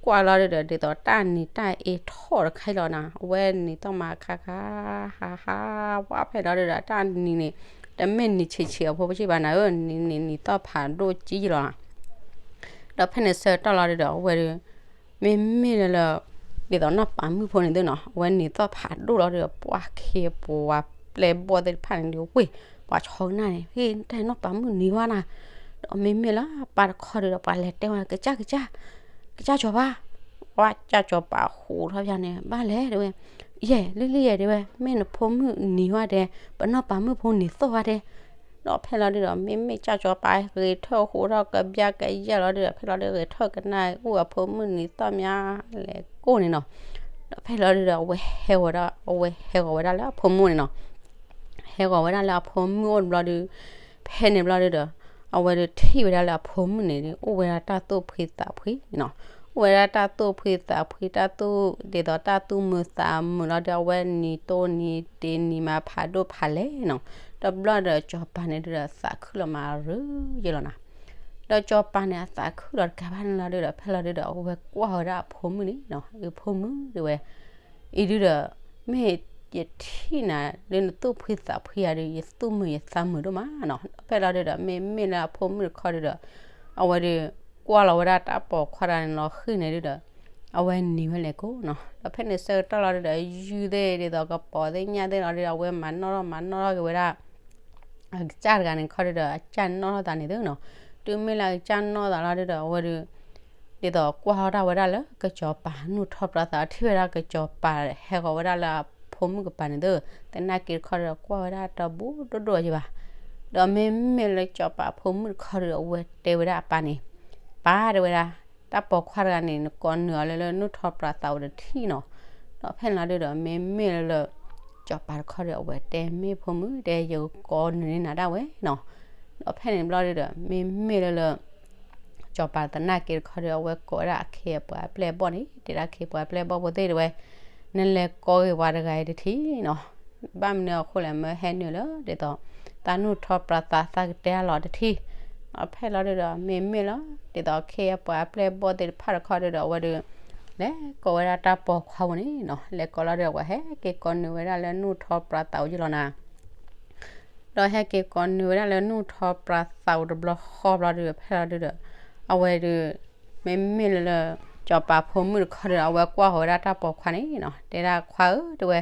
ကွၢ်လီၤဒုဒီး ဒ်သိးတၢ်နံၤတၢ်အ့ထီၣ်တခါအံၤလီၤနၤ, အဝဲနံၤသီၣ်မးခါခါ ဟးဟး ဝါဖဲလီၤဒုဒီး တၢ်နံၤန့ၣ် တမ့ၢ်နံၤဆံးဆံးအဖိပစံးဘၣ်နၤဧၢ, နံၤန့ၣ်နံၤသီၣ်ဖးဒိၣ်ကံယလီၤနၤ, ဒီးဖဲန့ၣ်ဆၢကတီၢ်လီၤဒုဒီး အဝဲဒု မ့မ့ၢ်လၢလၢ ဒ်သိးနီၢ်ပၤမုၣ်ဖိန့ၣ်သုနီၤ, အဝဲနံၤသီၣ်ဖးဒိၣ်လီၤဒုဒီး ပှၤခ့ပှၤပျဲၢ်ဘီၣ်သ့ၣ်တဖၣ်န့ၣ်ဒု ဝ့ၢ် ပှၤဆီကနၣ်န့ၣ် ဟ့ၣ် တၢ်နီၢ်ပၤမုၣ်နံၤဝဲနၤ, ဒီးမ့မ့ၢ်လၢပၢ်တခီဒုဒီး ပှၤလဲၤတဲဝဲ ကစၢ်ကစၢ် ကစၢ်စီၤပၤ, ပှၤကစၢ်စီၤပၤဟူးထီၣ်ဖဲန့ၣ် ဘၣ်လဲၣ်တဲဝဲ, ယဲၢ် လံၣ်လံၣ်ယဲၢ်တဲဝဲ မ့ၢ်နဖိမုၣ်နံၤဝဲဒဲး ပနီၢ်ပၤမုၣ်ဖိနံၤသီၣ်ဝဲဒဲး, ဒီးဖဲလီၤဒုဒီး မ့မ့ၢ်ကစၢ်စီၤပၤဂဲၤထၢၣ်ဟူးထီၣ်ကဘျါကယဲၢ်လီၤဒုဒီး ဖဲလီၤဒု ဂဲၤထၢၣ်ကနၣ်အူအဖိမုၣ်နံၤသီၣ်မး လဲၤကိၢ်န့ၣ်နီၤ, ဒီးဖဲလီၤဒုဒီး အဝဲဟဲဂီၤဝဲဒၣ် အဝဲဟဲဂီၤဝဲဒၣ်လၢအဖိမုၣ်န့ၣ်နီၤ ဟဲဂီၤဝဲဒၣ်လၢအဖိမုၣ်အိၣ်တဘျီဒု, ဖဲန့ၣ်ဘျီဒုဒီး အဝဲဒုထံၣ်ဝဲဒၣ်လၢအဖိမုၣ်န့ၣ်ဒု အိၣ်ဝဲဒၣ်တၢ်သူၣ်ဖှံသးဖှံန့ၣ်နီၤ, အိၣ်ဝဲဒၣ်တၢ်သူၣ်ဖှံသးဖှံ တၢ်သူၣ်ဒ်သိးတၢ်သူၣ်မုာ်သးမုာ်လီၤဒီး အဝဲနံၤတိၢ်နံၤတ့ၤနံၤမၤဖးဒိၣ်ဖးလဲၢ်နီၤ. တဘျီဒီးစီၤပၤန့ၣ်ဒုဒီးသးခုလီၤမးရၢယဲလီၤနၤ. ဒီးစီၤပၤန့ၣ်အသးခုလီၤတကးဘၣ်န့ၣ်လီၤဒုဒီး ဖဲလီၤဒုဒီး အဝဲကွၢ်ဝဲဒၣ်အဖိမုၣ်န့ၣ်နီၤ, အဖိမုၣ်ဒုဝဲ အံၤဒုဒီး မ့ၢ်ယထံၣ်နၤလၢနသူၣ်ဖှံသးဖှံယၤဒု ယသူၣ်မုာ်ယသးမုာ်ဒိၣ်မးနီၤ. ဖဲလီၤဒုဒီး မ့မ့ၢ်လၢအဖိမုၣ်တခီဒုဒီး အဝဲဒု ကွၢ်လီၤဝဲဒၣ်တၢ်ပိာ်ခွါတဂၤန့ၣ်လီၤဃံၢ်န့ၣ်ဒုဒီး အဝဲနံၤဝဲလဲၤကိးနီၤ. ဒီးဖဲန့ၣ်ဆၢကတီၢ်လီၤဒုဒီး ယုၢ်သ့ၣ်ဒ်သိးကပီၤသ့ၣ်ညၣ်သ့ၣ်လီၤဒုဒီး အဝဲမၤနီၣ်ထီၣ်မၤနီၣ်ထီၣ်က့ၤဝဲဒၣ် အကစၢ်တဂၤန့ၣ်ခီဒုဒီး အကစၢ်နီၣ်ထီၣ်သးန့ၣ်သုနီၤ. တုၤမ့ၢ်လၢအကစၢ်နီၣ်သးလီၤဒုဒီး အဝဲဒု ဒ်သိးကွၢ်ထီၣ်တၢ်ဝဲဒၣ်လၢကစီၤပၤနူၢ်ထီၣ်ပြၢသး ထံၣ်ဝဲဒၣ်ကစီၤပၤဟဲဃီၤဝဲဒၣ်လၢအဖိမုၣ်ကပၤန့ၣ်သု, သနာ်က့တခီဒုဒီး ကွၢ်ဝဲဒၣ်တဘူၣ်ဒိၣ်ဒိၣ်ယဘၣ်. ဒီးမ့မ့ၢ်လၢစီၤပၤအဖိမုၣ်တခီဒုဒီး အဝဲတဲဝဲဒၣ်အပၢ်န့ၣ်, ပၢ်တဲဝဲဒၣ်, တၢ်ပိာ်ခွါတဂၤန့ၣ် နကိးနုာ်အီၤလၢလၢနူၢ်ထီၣ်ပြၢသးအိၣ်တထံၣ်နီၤ. ဒီးဖဲန့ၣ်လီၤဒုဒီး မ့မ့ၢ်လၢလၢ စီၤပၤတခီဒီး အဝဲတဲမ့ၢ်ဖိမုၣ် တဲယကကိးနုာ်န့ၢ်နၤဒၣ်ဝဲနီၤ. ဒီးဖဲန့ၣ်ဘျီဒုဒီး မ့မ့ၢ်လၢလၢ စီၤပၤသနာ်က့တခီဒီး အဝဲကိးဝဲဒၣ်အခ့အပှၤအပျဲၢ်အဘီၣ်န့ၣ် တဲဒၣ်အခ့အပှၤအပျဲၢ်အဘီၣ်ဖိသ့ၣ်တဲဝဲ, နလဲၤကိးက့ၤပှၤတဂၤအံၤတထံၣ်နီၤ. ဘၣ်မနုၤအဃိလဲၣ် မၢဟဲနုာ်လၢ ဒ်သိး တၢ်နူၢ်ထီၣ်ပြၢသးသးကတဲအလီၢ်တထံၣ်. ဒီးဖဲလီၤဒုဒီး မ့မ့ၢ်လၢ ဒ်သိးအခ့အပှၤအပျဲၢ်အဘီၣ်သ့ၣ်တဖၣ်တခီဒုဒီး အဝဲဒု လဲၤကိးဝဲဒၣ်တၢ်ပိာ်ခွါဖိန့ၣ်နီၤ, လဲၤကိးလီၤဒုဒီး အဝဲဟဲက့ၤကိးနုာ်ဝဲဒၣ်လၢနူၢ်ထီၣ်ပြၢသးအိၣ်ယလီၤနၤ. ဒီးဟဲက့ၤကိးနုာ်ဝဲဒၣ်လၢနူၢ်ထီၣ်ပြၢသးအိၣ်တဘျီဃီဘျီဒုဒီး ဖဲလီၤဒုဒီး အဝဲဒု မ့မ့ၢ်လၢလၢ စီၤပၤဖိမုၣ်တခီဒီး အဝဲကွၢ်ဃီၤဝဲဒၣ်တၢ်ပိာ်ခွါန့ၣ်နီၤ, တဲဒၣ်ခွါဧၢ တဲဝဲ,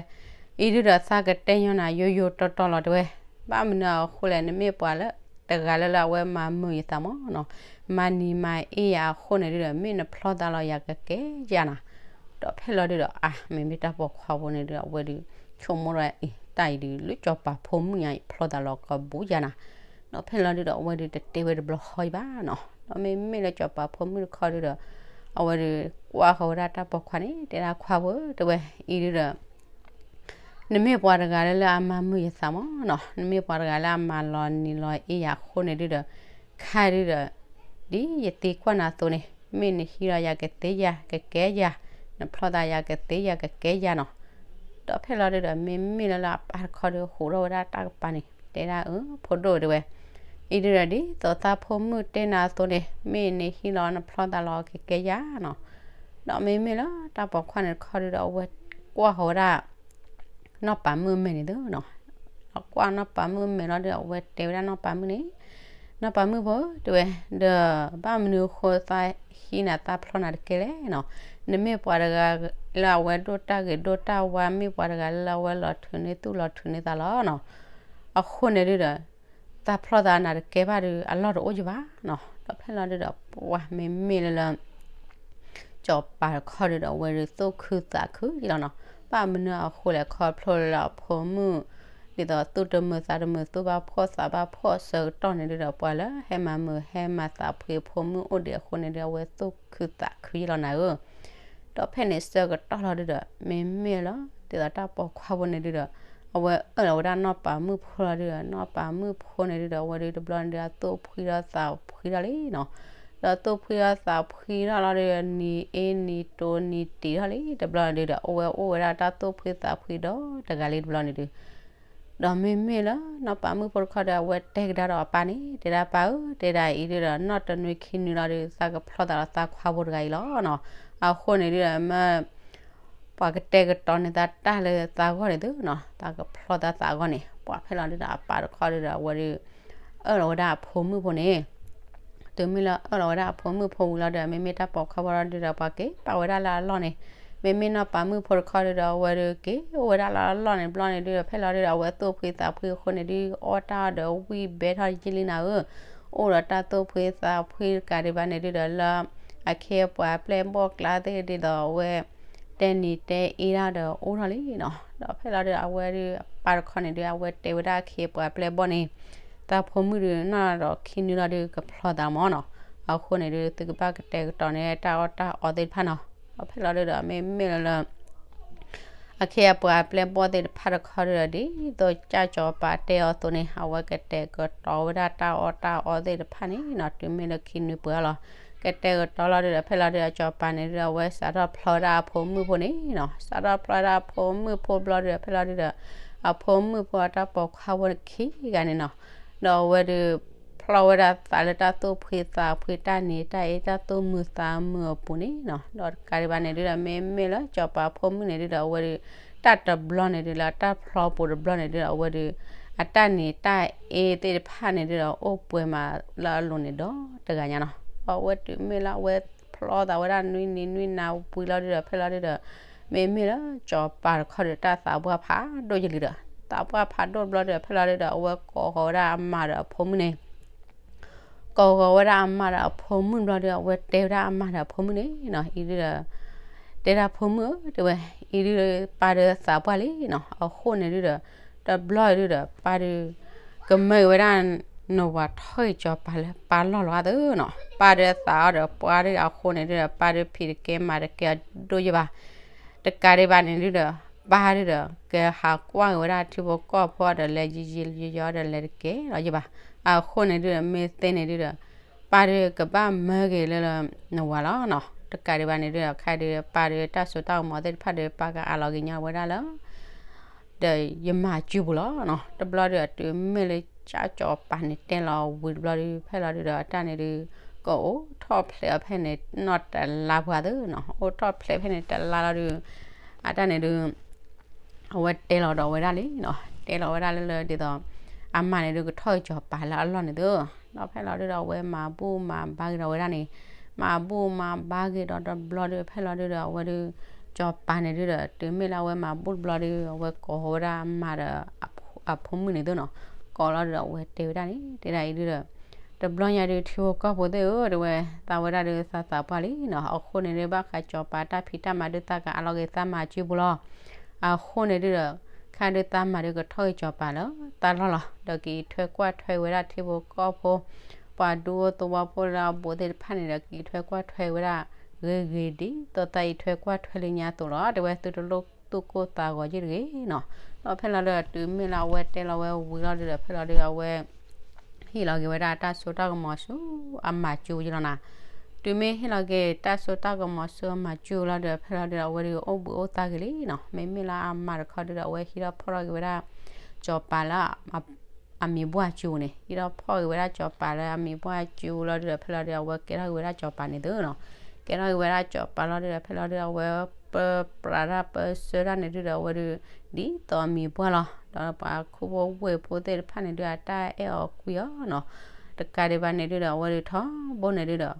အံၤဒုဒီးသးကတဲညီနၤယိယိတီတီလီၤတဲဝဲ, ဘၣ်မနုၤအဃိလဲၣ် နမ့ၢ်ပှၤလၢ တဂၤလၢလၢအဝဲမၤမုာ်ယသးမးနီၤ, မၤနံၤမၤအ့ယၤအဃိန့ၣ်ဒုဒီး မ့ၢ်နဖျီသးလီၤယၤကကဲယၤနၤ. ဒီးဖဲလီၤဒုဒီး အါ မ့မ့ၢ်တၢ်ပိာ်ခွါဖိန့ၣ်ဒုဒီး အဝဲဒု ဆိကမိၣ်ဒီး အံၤ တၢ်အံၤဒု လၢစီၤပၤဖိမုၣ်ညါ ယဖျီသးလီၤကဘူးယၤနၤ. ဒီးဖဲလီၤဒုဒီး အဝဲဒုတတဲဝဲတဘျီဃီအံၤဘၣ်နီၤ. ဒီးမ့မ့ၢ်လၢစီၤပၤဖိမုၣ်တခီဒုဒီး အဝဲဒု ကွၢ်ဃီၤဝဲဒၣ်တၢ်ပိာ်ခွါန့ၣ် တဲဒၣ်ခွါဧၢ တဲဝဲ, အံၤဒုဒီး နမ့ၢ်ပှၤတဂၤလၢလၢအမၤမုာ်ယသးမးနီၤ, နမ့ၢ်ပှၤတဂၤလၢအမၤလီၤနံၤလီၤအ့ယၤအဃိန့ၣ်ဒုဒီး ခါဒုဒီး ဒ်ယသံကွၢ်နၤအသိးန့ၣ် မ့ၢ်နဟံးလီၤယၤကသ့ယၤကကဲယၤ, နဖျီသးယၤကသ့ယၤကကဲယၤနီၤ. ဒီးဖဲလီၤဒုဒီး မ့မ့ၢ်လၢလၢအပၢ်တခီဒု ဟူးထီၣ်ဝဲဒၣ်တၢ်ကပၤန့ၣ် တဲဒၣ်အၢ ဖိဒိၣ်တဲဝဲ, အံၤဒုဒီး ဒ်သိးသးဖိမုၣ်တဲနၤအသိးန့ၣ် မ့ၢ်နဟံးလီၤနဖျီသးလီၤကကဲယၤနီၤ. ဒီးမ့မ့ၢ်လၢတၢ်ပိာ်ခွါန့ၣ်တခီဒုဒီး အဝဲကွၢ်ဃီၤဝဲဒၣ် နီၢ်ပၤမုၣ်အမဲာ်န့ၣ်သုနီၤ. အကွၢ်နီၢ်ပၤမုၣ်အမဲာ်လီၤဒီး အဝဲတဲဝဲဒၣ်နီၢ်ပၤမုၣ်န့ၣ်, နီၢ်ပၤမုၣ်ဖိ တဲဝဲ, ဒီးဘၣ်မနုၤအဃိသးဟံးနၤသးဖျီနၤတကဲလဲၣ်နီၤ. နမ့ၢ်ပှၤတဂၤလၢအဝဲဒိၣ်တၢ်ဂ့ၤဒိၣ်တၢ်ဝါ မ့ၢ်ပှၤတဂၤလၢအဝဲလီၤထုးန့ၢ်သူၣ်လီၤထုးန့ၢ်သးလီၤနီၤ. အဃိန့ၣ်ဒုဒီး သးဖျီသးနၤတကဲဘၣ်ဒီး အလီၢ်တအိၣ်ယဘၣ်နီၤ. ဒီးဖဲလီၤဒုဒီး ပှၤမ့မ့ၢ်လၢလၢ စီၤပၤတခီဒုဒီး အဝဲဒုးသူၣ်ခုသးခုယလီၤနီၤ. ဘၣ်မနုၤအဃိလဲၣ် ခီဖျိလၢအဖိမုၣ် ဒ်သိးသူၣ်တမုာ်သးတမုာ် သူၣ်ဘၣ်ဖှီၣ်သးဘၣ်ဖှီၣ်အဆၢကတီၢ်န့ၣ်ဒုဒီး ပှၤလၢဟဲမၤမုာ်ဟဲမၤသးဖှံအဖိမုၣ်အိၣ်ဒံးအဃိန့ၣ်ဒု အဝဲသူၣ်ခုသးခုယလီၤနၤဧၢ. ဒီးဖဲန့ၣ်ဆၢကတီၢ်လီၤဒုဒီး မ့မ့ၢ်လၢ ဒ်သိးတၢ်ပိာ်ခွါဖိန့ၣ်ဒုဒီး အဝဲအၢၣ်လီၤဝဲဒၣ်နီၢ်ပၤမုၣ်ဖိလီၤဒုဒီး နီၢ်ပၤမုၣ်ဖိန့ၣ်ဒုဒီး အဝဲဒုတဘျီန့ၣ်ဒု အသူၣ်ဖှံထီၣ်သးဖှံထီၣ်လံနီၤ. ဒီးသူၣ်ဖှံထီၣ်သးဖှံထီၣ်လီၤဒုဒီး နံၤအ့နံၤတိၤနံၤတ့ၤထီၣ်လံ တဘျီန့ၣ်ဒုဒီးအဝဲအိၣ်ဝဲဒၣ်တၢ်သူၣ်ဖှံသးဖှံဒီးတဂၤလံတဘျီန့ၣ်ဒု ဒီးမ့မ့ၢ်လၢနီၢ်ပၤမုၣ်ဖိတခီဒီး အဝဲတဲကဒါဒီးအပၢ်န့ၣ် တဲဒၣ်ပၢ်ဧၢ တဲဒၣ်အံၤဒုဒီး နီၢ်တနွံခံနွံလီၤဒု သးကဖျီသးလီၤသးခွါဖိတဂၤအံၤလီၤနီၤ. အဃိန့ၣ်ဒုဒီး မ့ၢ် ပှၤကတဲာ်ကတီၤန့ၢ်သးတၢ်လၢသးဂီၢ်န့ၣ်သုနီၤ သးကဖျီသးသးအဂီၢ်န့ၣ် ပှၤဖဲလီၤဒုဒီးအပၢ်တခီဒုဒီး အဝဲဒု အၢၣ်လီၤဝဲဒၣ်အဖိမုၣ်ဖိန့ၣ် တုၤမ့ၢ်လၢအၢၣ်လီၤဝဲဒၣ်အဖိမုၣ်ဖိဝံၤလီၤဒီး မ့မ့ၢ်တၢ်ပိာ်ခွါဖိလီၤဒုဒီး ပှၤက့ၤပာ်ဝဲဒၣ်လၢအလီၢ်န့ၣ် မ့မ့ၢ်နီၢ်ပၤမုၣ်ဖိတခီဒုဒီး အဝဲဒုက့ၤအိၣ်ဝဲဒၣ်လၢအလီၢ်န့ၣ်တဘျီန့ၣ်ဒုဒီး ဖဲလီၤဒုဒီး အဝဲသူၣ်ဖှံသးဖှံအဃိန့ၣ်ဒု အီၣ်တၢ်အီၣ်ဒီးဝံၣ်ဘဲထီၣ်ယံာ်လံနၤဧၢ အိၣ်ဒီးတၢ်သူၣ်ဖှံသးဖှံတကးဒံးဘၣ်န့ၣ်ဒုဒီး လၢအခ့အပှၤအပျဲၢ်အဘီၣ်ကျါသ့ၣ်ဒ်သိးအဝဲ တဲနံၤတဲအ့တၢ်ဒီးအိၣ်ထီၣ်လံနီၤ. ဒီးဖဲလီၤဒုဒီး အဝဲဒုအပၢ်တခီန့ၣ်ဒု အဝဲတဲဝဲဒၣ်အခ့အပှၤအပျဲၢ်အဘီၣ်န့ၣ် သးဖိမုၣ်ဒုနီၢ်ဒီးခံနွံလီၤဒုကဖျီသးမးနီၤ. အဃိန့ၣ်ဒု သုကဘၣ်ကတဲာ်ကတီၤန့ၢ်တၢ်အီၣ်တၢ်အီသ့ၣ်တဖၣ်နီၤ. ဒီးဖဲလီၤဒုဒီး မ့မ့ၢ်လၢလၢ အခ့အပှၤအပျဲၢ်အဘီၣ်သ့ၣ်တဖၣ်တခီဒုဒီး ဒ်သိးကၢ်စီၤပၤတဲအီၤအသိးန့ၣ် အဝဲကတဲာ်ကတီၤဝဲဒၣ်တၢ်အီၣ်တၢ်အီသ့ၣ်တဖၣ်န့ၣ်နီၤ. တုၤမ့ၢ်လၢခံနွံပှဲၤအီၤလီၤ ကတဲာ်ကတီၤလီၤဒုဒီး ဖဲလီၤဒုဒီး စီၤပၤန့ၣ်ဒုဒီး အဝဲစးထီၣ်ဖျီဝဲဒၣ်အဖိမုၣ်ဖိန့ၣ်နီၤ, စးထီၣ်ဖျီဝဲဒၣ်အဖိမုၣ်ဖိဘျီဒုဒီး ဖဲလီၤဒုဒီး အဖိမုၣ်ဖိအတၢ်ပိာ်ခွါဖိခံဂၤန့ၣ်နီၤ, ဒီးအဝဲဒုး ဖျီဝဲဒၣ်သးလၢတၢ်သူၣ်ဖှံသးဖှံ တၢ်နံၤတၢ်အ့ တၢ်သူၣ်မုာ်သးမုာ်အပူၤန့ၣ်နီၤ, ဒီးတကးဒံးဘၣ်န့ၣ်ဒုဒီး မ့မ့ၢ်လၢစီၤပၤအဖိမုၣ်န့ၣ်ဒုဒီး အဝဲဒုး တၢ်တဘျီန့ၣ်ဒုလၢတၢ်ဖျီပူၤတဘျီန့ၣ်ဒုဒီး အဝဲဒုး အတၢ်နံၤတၢ်အ့သ့ၣ်တဖၣ်န့ၣ်ဒုဒီး အိၣ်ပှဲၤမးလၢအလိၤန့ၣ်ဒီးတဂၤညါနီၤ, ဒီးအဝဲတုၤမ့ၢ်လၢအဝဲဖျီသးဝဲဒၣ်နွံနံၤနွံနၤဝံၤလီၤဒုဒီး ဖဲလီၤဒုဒီး မ့မ့ၢ်လၢစီၤပၤတခီဒုး တၢ်သးပှၢ်ဖးဒိၣ်ယလံဒီး သးပှၢ်ဖးဒိၣ်တဘျီဒုဒီး ဖဲလီၤဒုဒီး အဝဲကိးဃီၤဝဲဒၣ်အမါဒီးအဖိမုၣ်န့ၣ် ကိးဃီၤဝဲဒၣ်အမါဒီးအဖိမုၣ်ဘျီဒု အဝဲတဲဝဲဒၣ်အမါဒီးအဖိမုၣ်န့ၣ်နီၤ, အံၤဒုဒီး တဲဒၣ်ဖိမုၣ်ဧၢ တဲဝဲ, အံၤဒုဒီး ပၢ်ဒုးသးပှၢ်လံနီၤ, အဃိန့ၣ်ဒုဒီး တဘျီအံၤဒုဒီး ပၢ်ဒုး ကမၢက့ၤဝဲဒၣ် နဝၤထီၣ်က့ၤစီၤပၤလၢပၢ်လီၢ်လီၤအသၢနီၤ, ပၢ်ဒုးသးအီၤဒီးပှၤဒုအဃိန့ၣ်ဒုဒီး ပၢ်ဒုးဖံးတကဲမၤတကဲအဒိၣ်ယဘၣ် တကးဒံးဘၣ်န့ၣ်ဒုဒီး ပၢ်ဒုဒီး ကဟးကွၢ်က့ၤဝဲဒၣ်ထံဖိကီၢ်ဖိဒီးလဲၤယံာ်ယံာ်ယံာ်ယံာ်ဒီးလဲၤတကဲလီၤယဘၣ်, အဃိန့ၣ်ဒုဒီး မ့ၢ်သ့န့ၣ်ဒုဒီး ပၢ်ဒုးကဘၣ်မၢက့ၤလၢလၢနဝၤလီၤနီၤ, တကးဒံးဘၣ်န့ၣ်ဒုဒီး ခဲဒုး ပၢ်ဒုးတၢ်စိတၢ်ကမီၤသ့ၣ်တဖၣ်ဒုး ပၢ်ကအးလီၤက့ၤညီဝဲဒၣ်လၢ ဒီးယမၤစုပူၤလီၤနီၤ, တဘျီဒုဒီး တုၤမ့ၢ်လၢကၠၢ်စီၤပၤန့ၣ်တဲလီၤဝံၤတဘျီဒု ဖဲလီၤဒုဒီး အတၢ်န့ၣ်ဒု ကအိၣ်ထီၣ်ဖျဲးအီၤဖဲန့ၣ်နီတလါပှၤသၢနီၤ, အိၣ်ထီၣ်ဖျဲးဖဲန့ၣ်တလါလီၤဒု အတၢ်န့ၣ်ဒု အဝဲတဲလီၤဒီးဝဲဒၣ်လံနီၤ, တဲလီၤဝဲဒၣ်လၢလၢဒ်သိး အမါန့ၣ်ဒုကထီၣ်က့ၤစီၤပၤလၢအလီၢ်န့ၣ်သၢ, ဒီးဖဲလီၤဒုဒီး အဝဲမၤဘူၣ်မၤဘါက့ၤဒီးဝဲဒၣ်န့ၣ်, မၤဘူၣ်မၤဘါက့ၤဒီးတဘျီဒု ဖဲလီၤဒုဒီး အဝဲဒု စီၤပၤန့ၣ်ဒုဒီး တုၤမ့ၢ်လၢအဝဲမၤဘူၣ်တဘျီဒု အဝဲကိးဃီၤဝဲဒၣ်အမါဒီး အဖိမုၣ်န့ၣ်သၢနီၤ, ကိးလီၤဒုဒီး အဝဲတဲဝဲဒၣ်န့ၣ် တဲဒၣ်အံၤဒုဒီး တဘျီညါဒု ထံဖိကီၢ်ဖိသ့ၣ်ဧၢ တဲဝဲ, သးဝဲဒၣ်ဒု သးသးပှၢ်လံနီၤ, အဃိန့ၣ်ဒု ဘၣ်ဃးစီၤပၤတၢ်ဖံးတၢ်မၤဒု သးကအးလီၤက့ၤသးမၤစုပူၤလီၤ, အဃိန့ၣ်ဒုဒီး ခဲဒုသးမၤဒုကထီၣ်က့ၤစီၤပၤလၢသးလီၢ်လီၤ, ဒီးကအံးထွဲကွၢ်ထွဲဝဲဒၣ်ထံဖိကီၢ်ဖိ ပှၤဒူဖိသဝီဖိလၢအဘူးသ့ၣ်တဖၣ်န့ၣ်ဒီး ကအံးထွဲကွၢ်ထွဲဝဲဒၣ် ဂ့ၤဂ့ၤဒ်သိးသးအံးထွဲကွၢ်ထွဲလၢညါအသိးလီၤ, တဲဝဲ သုတလိၣ်သူၣ်ကိၢ်သးဂီၤယ့ၢ်တဂ့ၤနီၤ, ဒီးဖဲလီၤဒုဒီး တုၤမ့ၢ်လၢအဝဲတဲလီၤဝဲဝံၤလီၤဒုဒီး ဖဲလီၤဒုဒီး အဝဲ ဟ့ၣ်လီၤက့ၤဝဲဒၣ်တၢ်စိတၢ်ကမီၤဆူ အမၤစုပူၤယလီၤနီၤ, တုၤမ့ၢ်ဟ့ၣ်လီၤက့ၤတၢ်စိတၢ်ကမီၤဆူအမၤစုပူၤလီၤဒုဒီး ဖဲလီၤဒုဒီး အဝဲဒုအိၣ်ဘှံးအိၣ်သါက့ၤလံနီၤ, မ့မ့ၢ်လၢအမါတခီဒုဒီး အဝဲဟံးထီၣ်ဖီၣ်ထီၣ်က့ၤဝဲဒၣ် စီၤပၤလၢ အမံၤဘှၢ်စုပူၤန့ၣ် ဟံးထီၣ်ဖီၣ်က့ၤဝဲဒၣ်စီၤပၤလၢအမံၤဘှၢ်စုပူၤလီၤဒုဒီး ဖဲလီၤဒုဒီး အဝဲကဲထီၣ်က့ၤဝဲဒၣ်စီၤပၤန့ၣ်သၢနီၤ, ကဲထီၣ်က့ၤဝဲဒၣ်စီၤပၤလီၤဒုဒီး ဖဲလီၤဒုဒီး အဝဲပပြးတၢ်ပၢဆှၢတၢ်န့ၣ်ဒုဒီး အဝဲဒု ဒ်သိးအမံၤဘှၢ်လီၤ, ဒီးပှၤခိၣ်ဖိဝ့ၢ်ဖိသ့ၣ်တဖၣ်န့ၣ်ဒု အတၢ်အဲၣ်အီၤကွံအီၤနီၤ, တကးဒံးဘၣ်န့ၣ်ဒုဒီး အဝဲဒုထီဘိန့ၣ်ဒုဒီး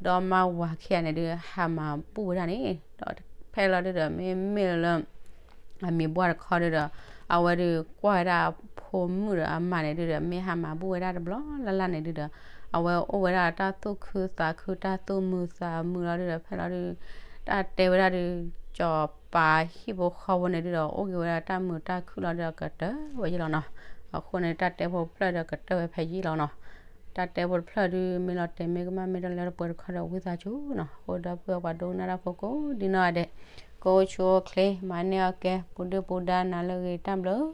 ဒီမါဝၤခံဂၤန့ၣ်ဒု ဟးမၤဘူၣ်ဝဲဒၣ်န့ၣ် ဒီးဖဲလီၤဒုဒီး မ့မ့ၢ်လၢ အမံၤဘှၢ်တခီဒုဒီး အဝဲဒုကွၢ်ဝဲဒၣ်အဖိမုၣ်ဒီးအမါန့ၣ်ဒုဒီး မ့ၢ်ဟးမၤဘူၣ်ဝဲဒၣ်တဘျီလၢ်လၢ်န့ၣ်ဒုဒီး အဝဲအိၣ်ဝဲဒၣ်တၢ်သူၣ်ခုသးခု တၢ်သူၣ်မုာ်သးမုာ်လီၤဒုဒီး ဖဲလီၤဒု တၢ်တဲဝဲဒၣ်ဒု စီၤပၤဟံၣ်ဖိဃီဖိန့ၣ်ဒုဒီး အိၣ်က့ၤဝဲဒၣ်တၢ်မုာ်တၢ်ခုၣ်လီၤဒုဒီး ကတၢၢ်ဝဲယလီၤနီၤ, အဃိန့ၣ် တၢ်တဲဖိတဖျၢၣ်ဒီးကတၢၢ်ဝဲဖဲယလီၤနီၤ, တၢ်တဲဖိတဖျၢၣ်ဒု မ့ၢ်လီၤတဲာ်မ့ၢ်ကမၣ်မ့ၢ်တၢ်လၢတပှဲၤတခီဒီး ဝံသးစူၤနီၤ, အဃိဒီပုၢ်ဝဲၢ်ပှၤဒိကနၣ်တၢ်ဖိကိးဒ်နီၢ်ဂၤဒဲး ကအိၣ်ဆူၣ်အိၣ်ချ့ မၤန့ၢ်အီၣ်ကဲ ပူၤဒုၣ်ပူၤဒါနၤလၢအဂ့ၤ တၢ်ဘျုး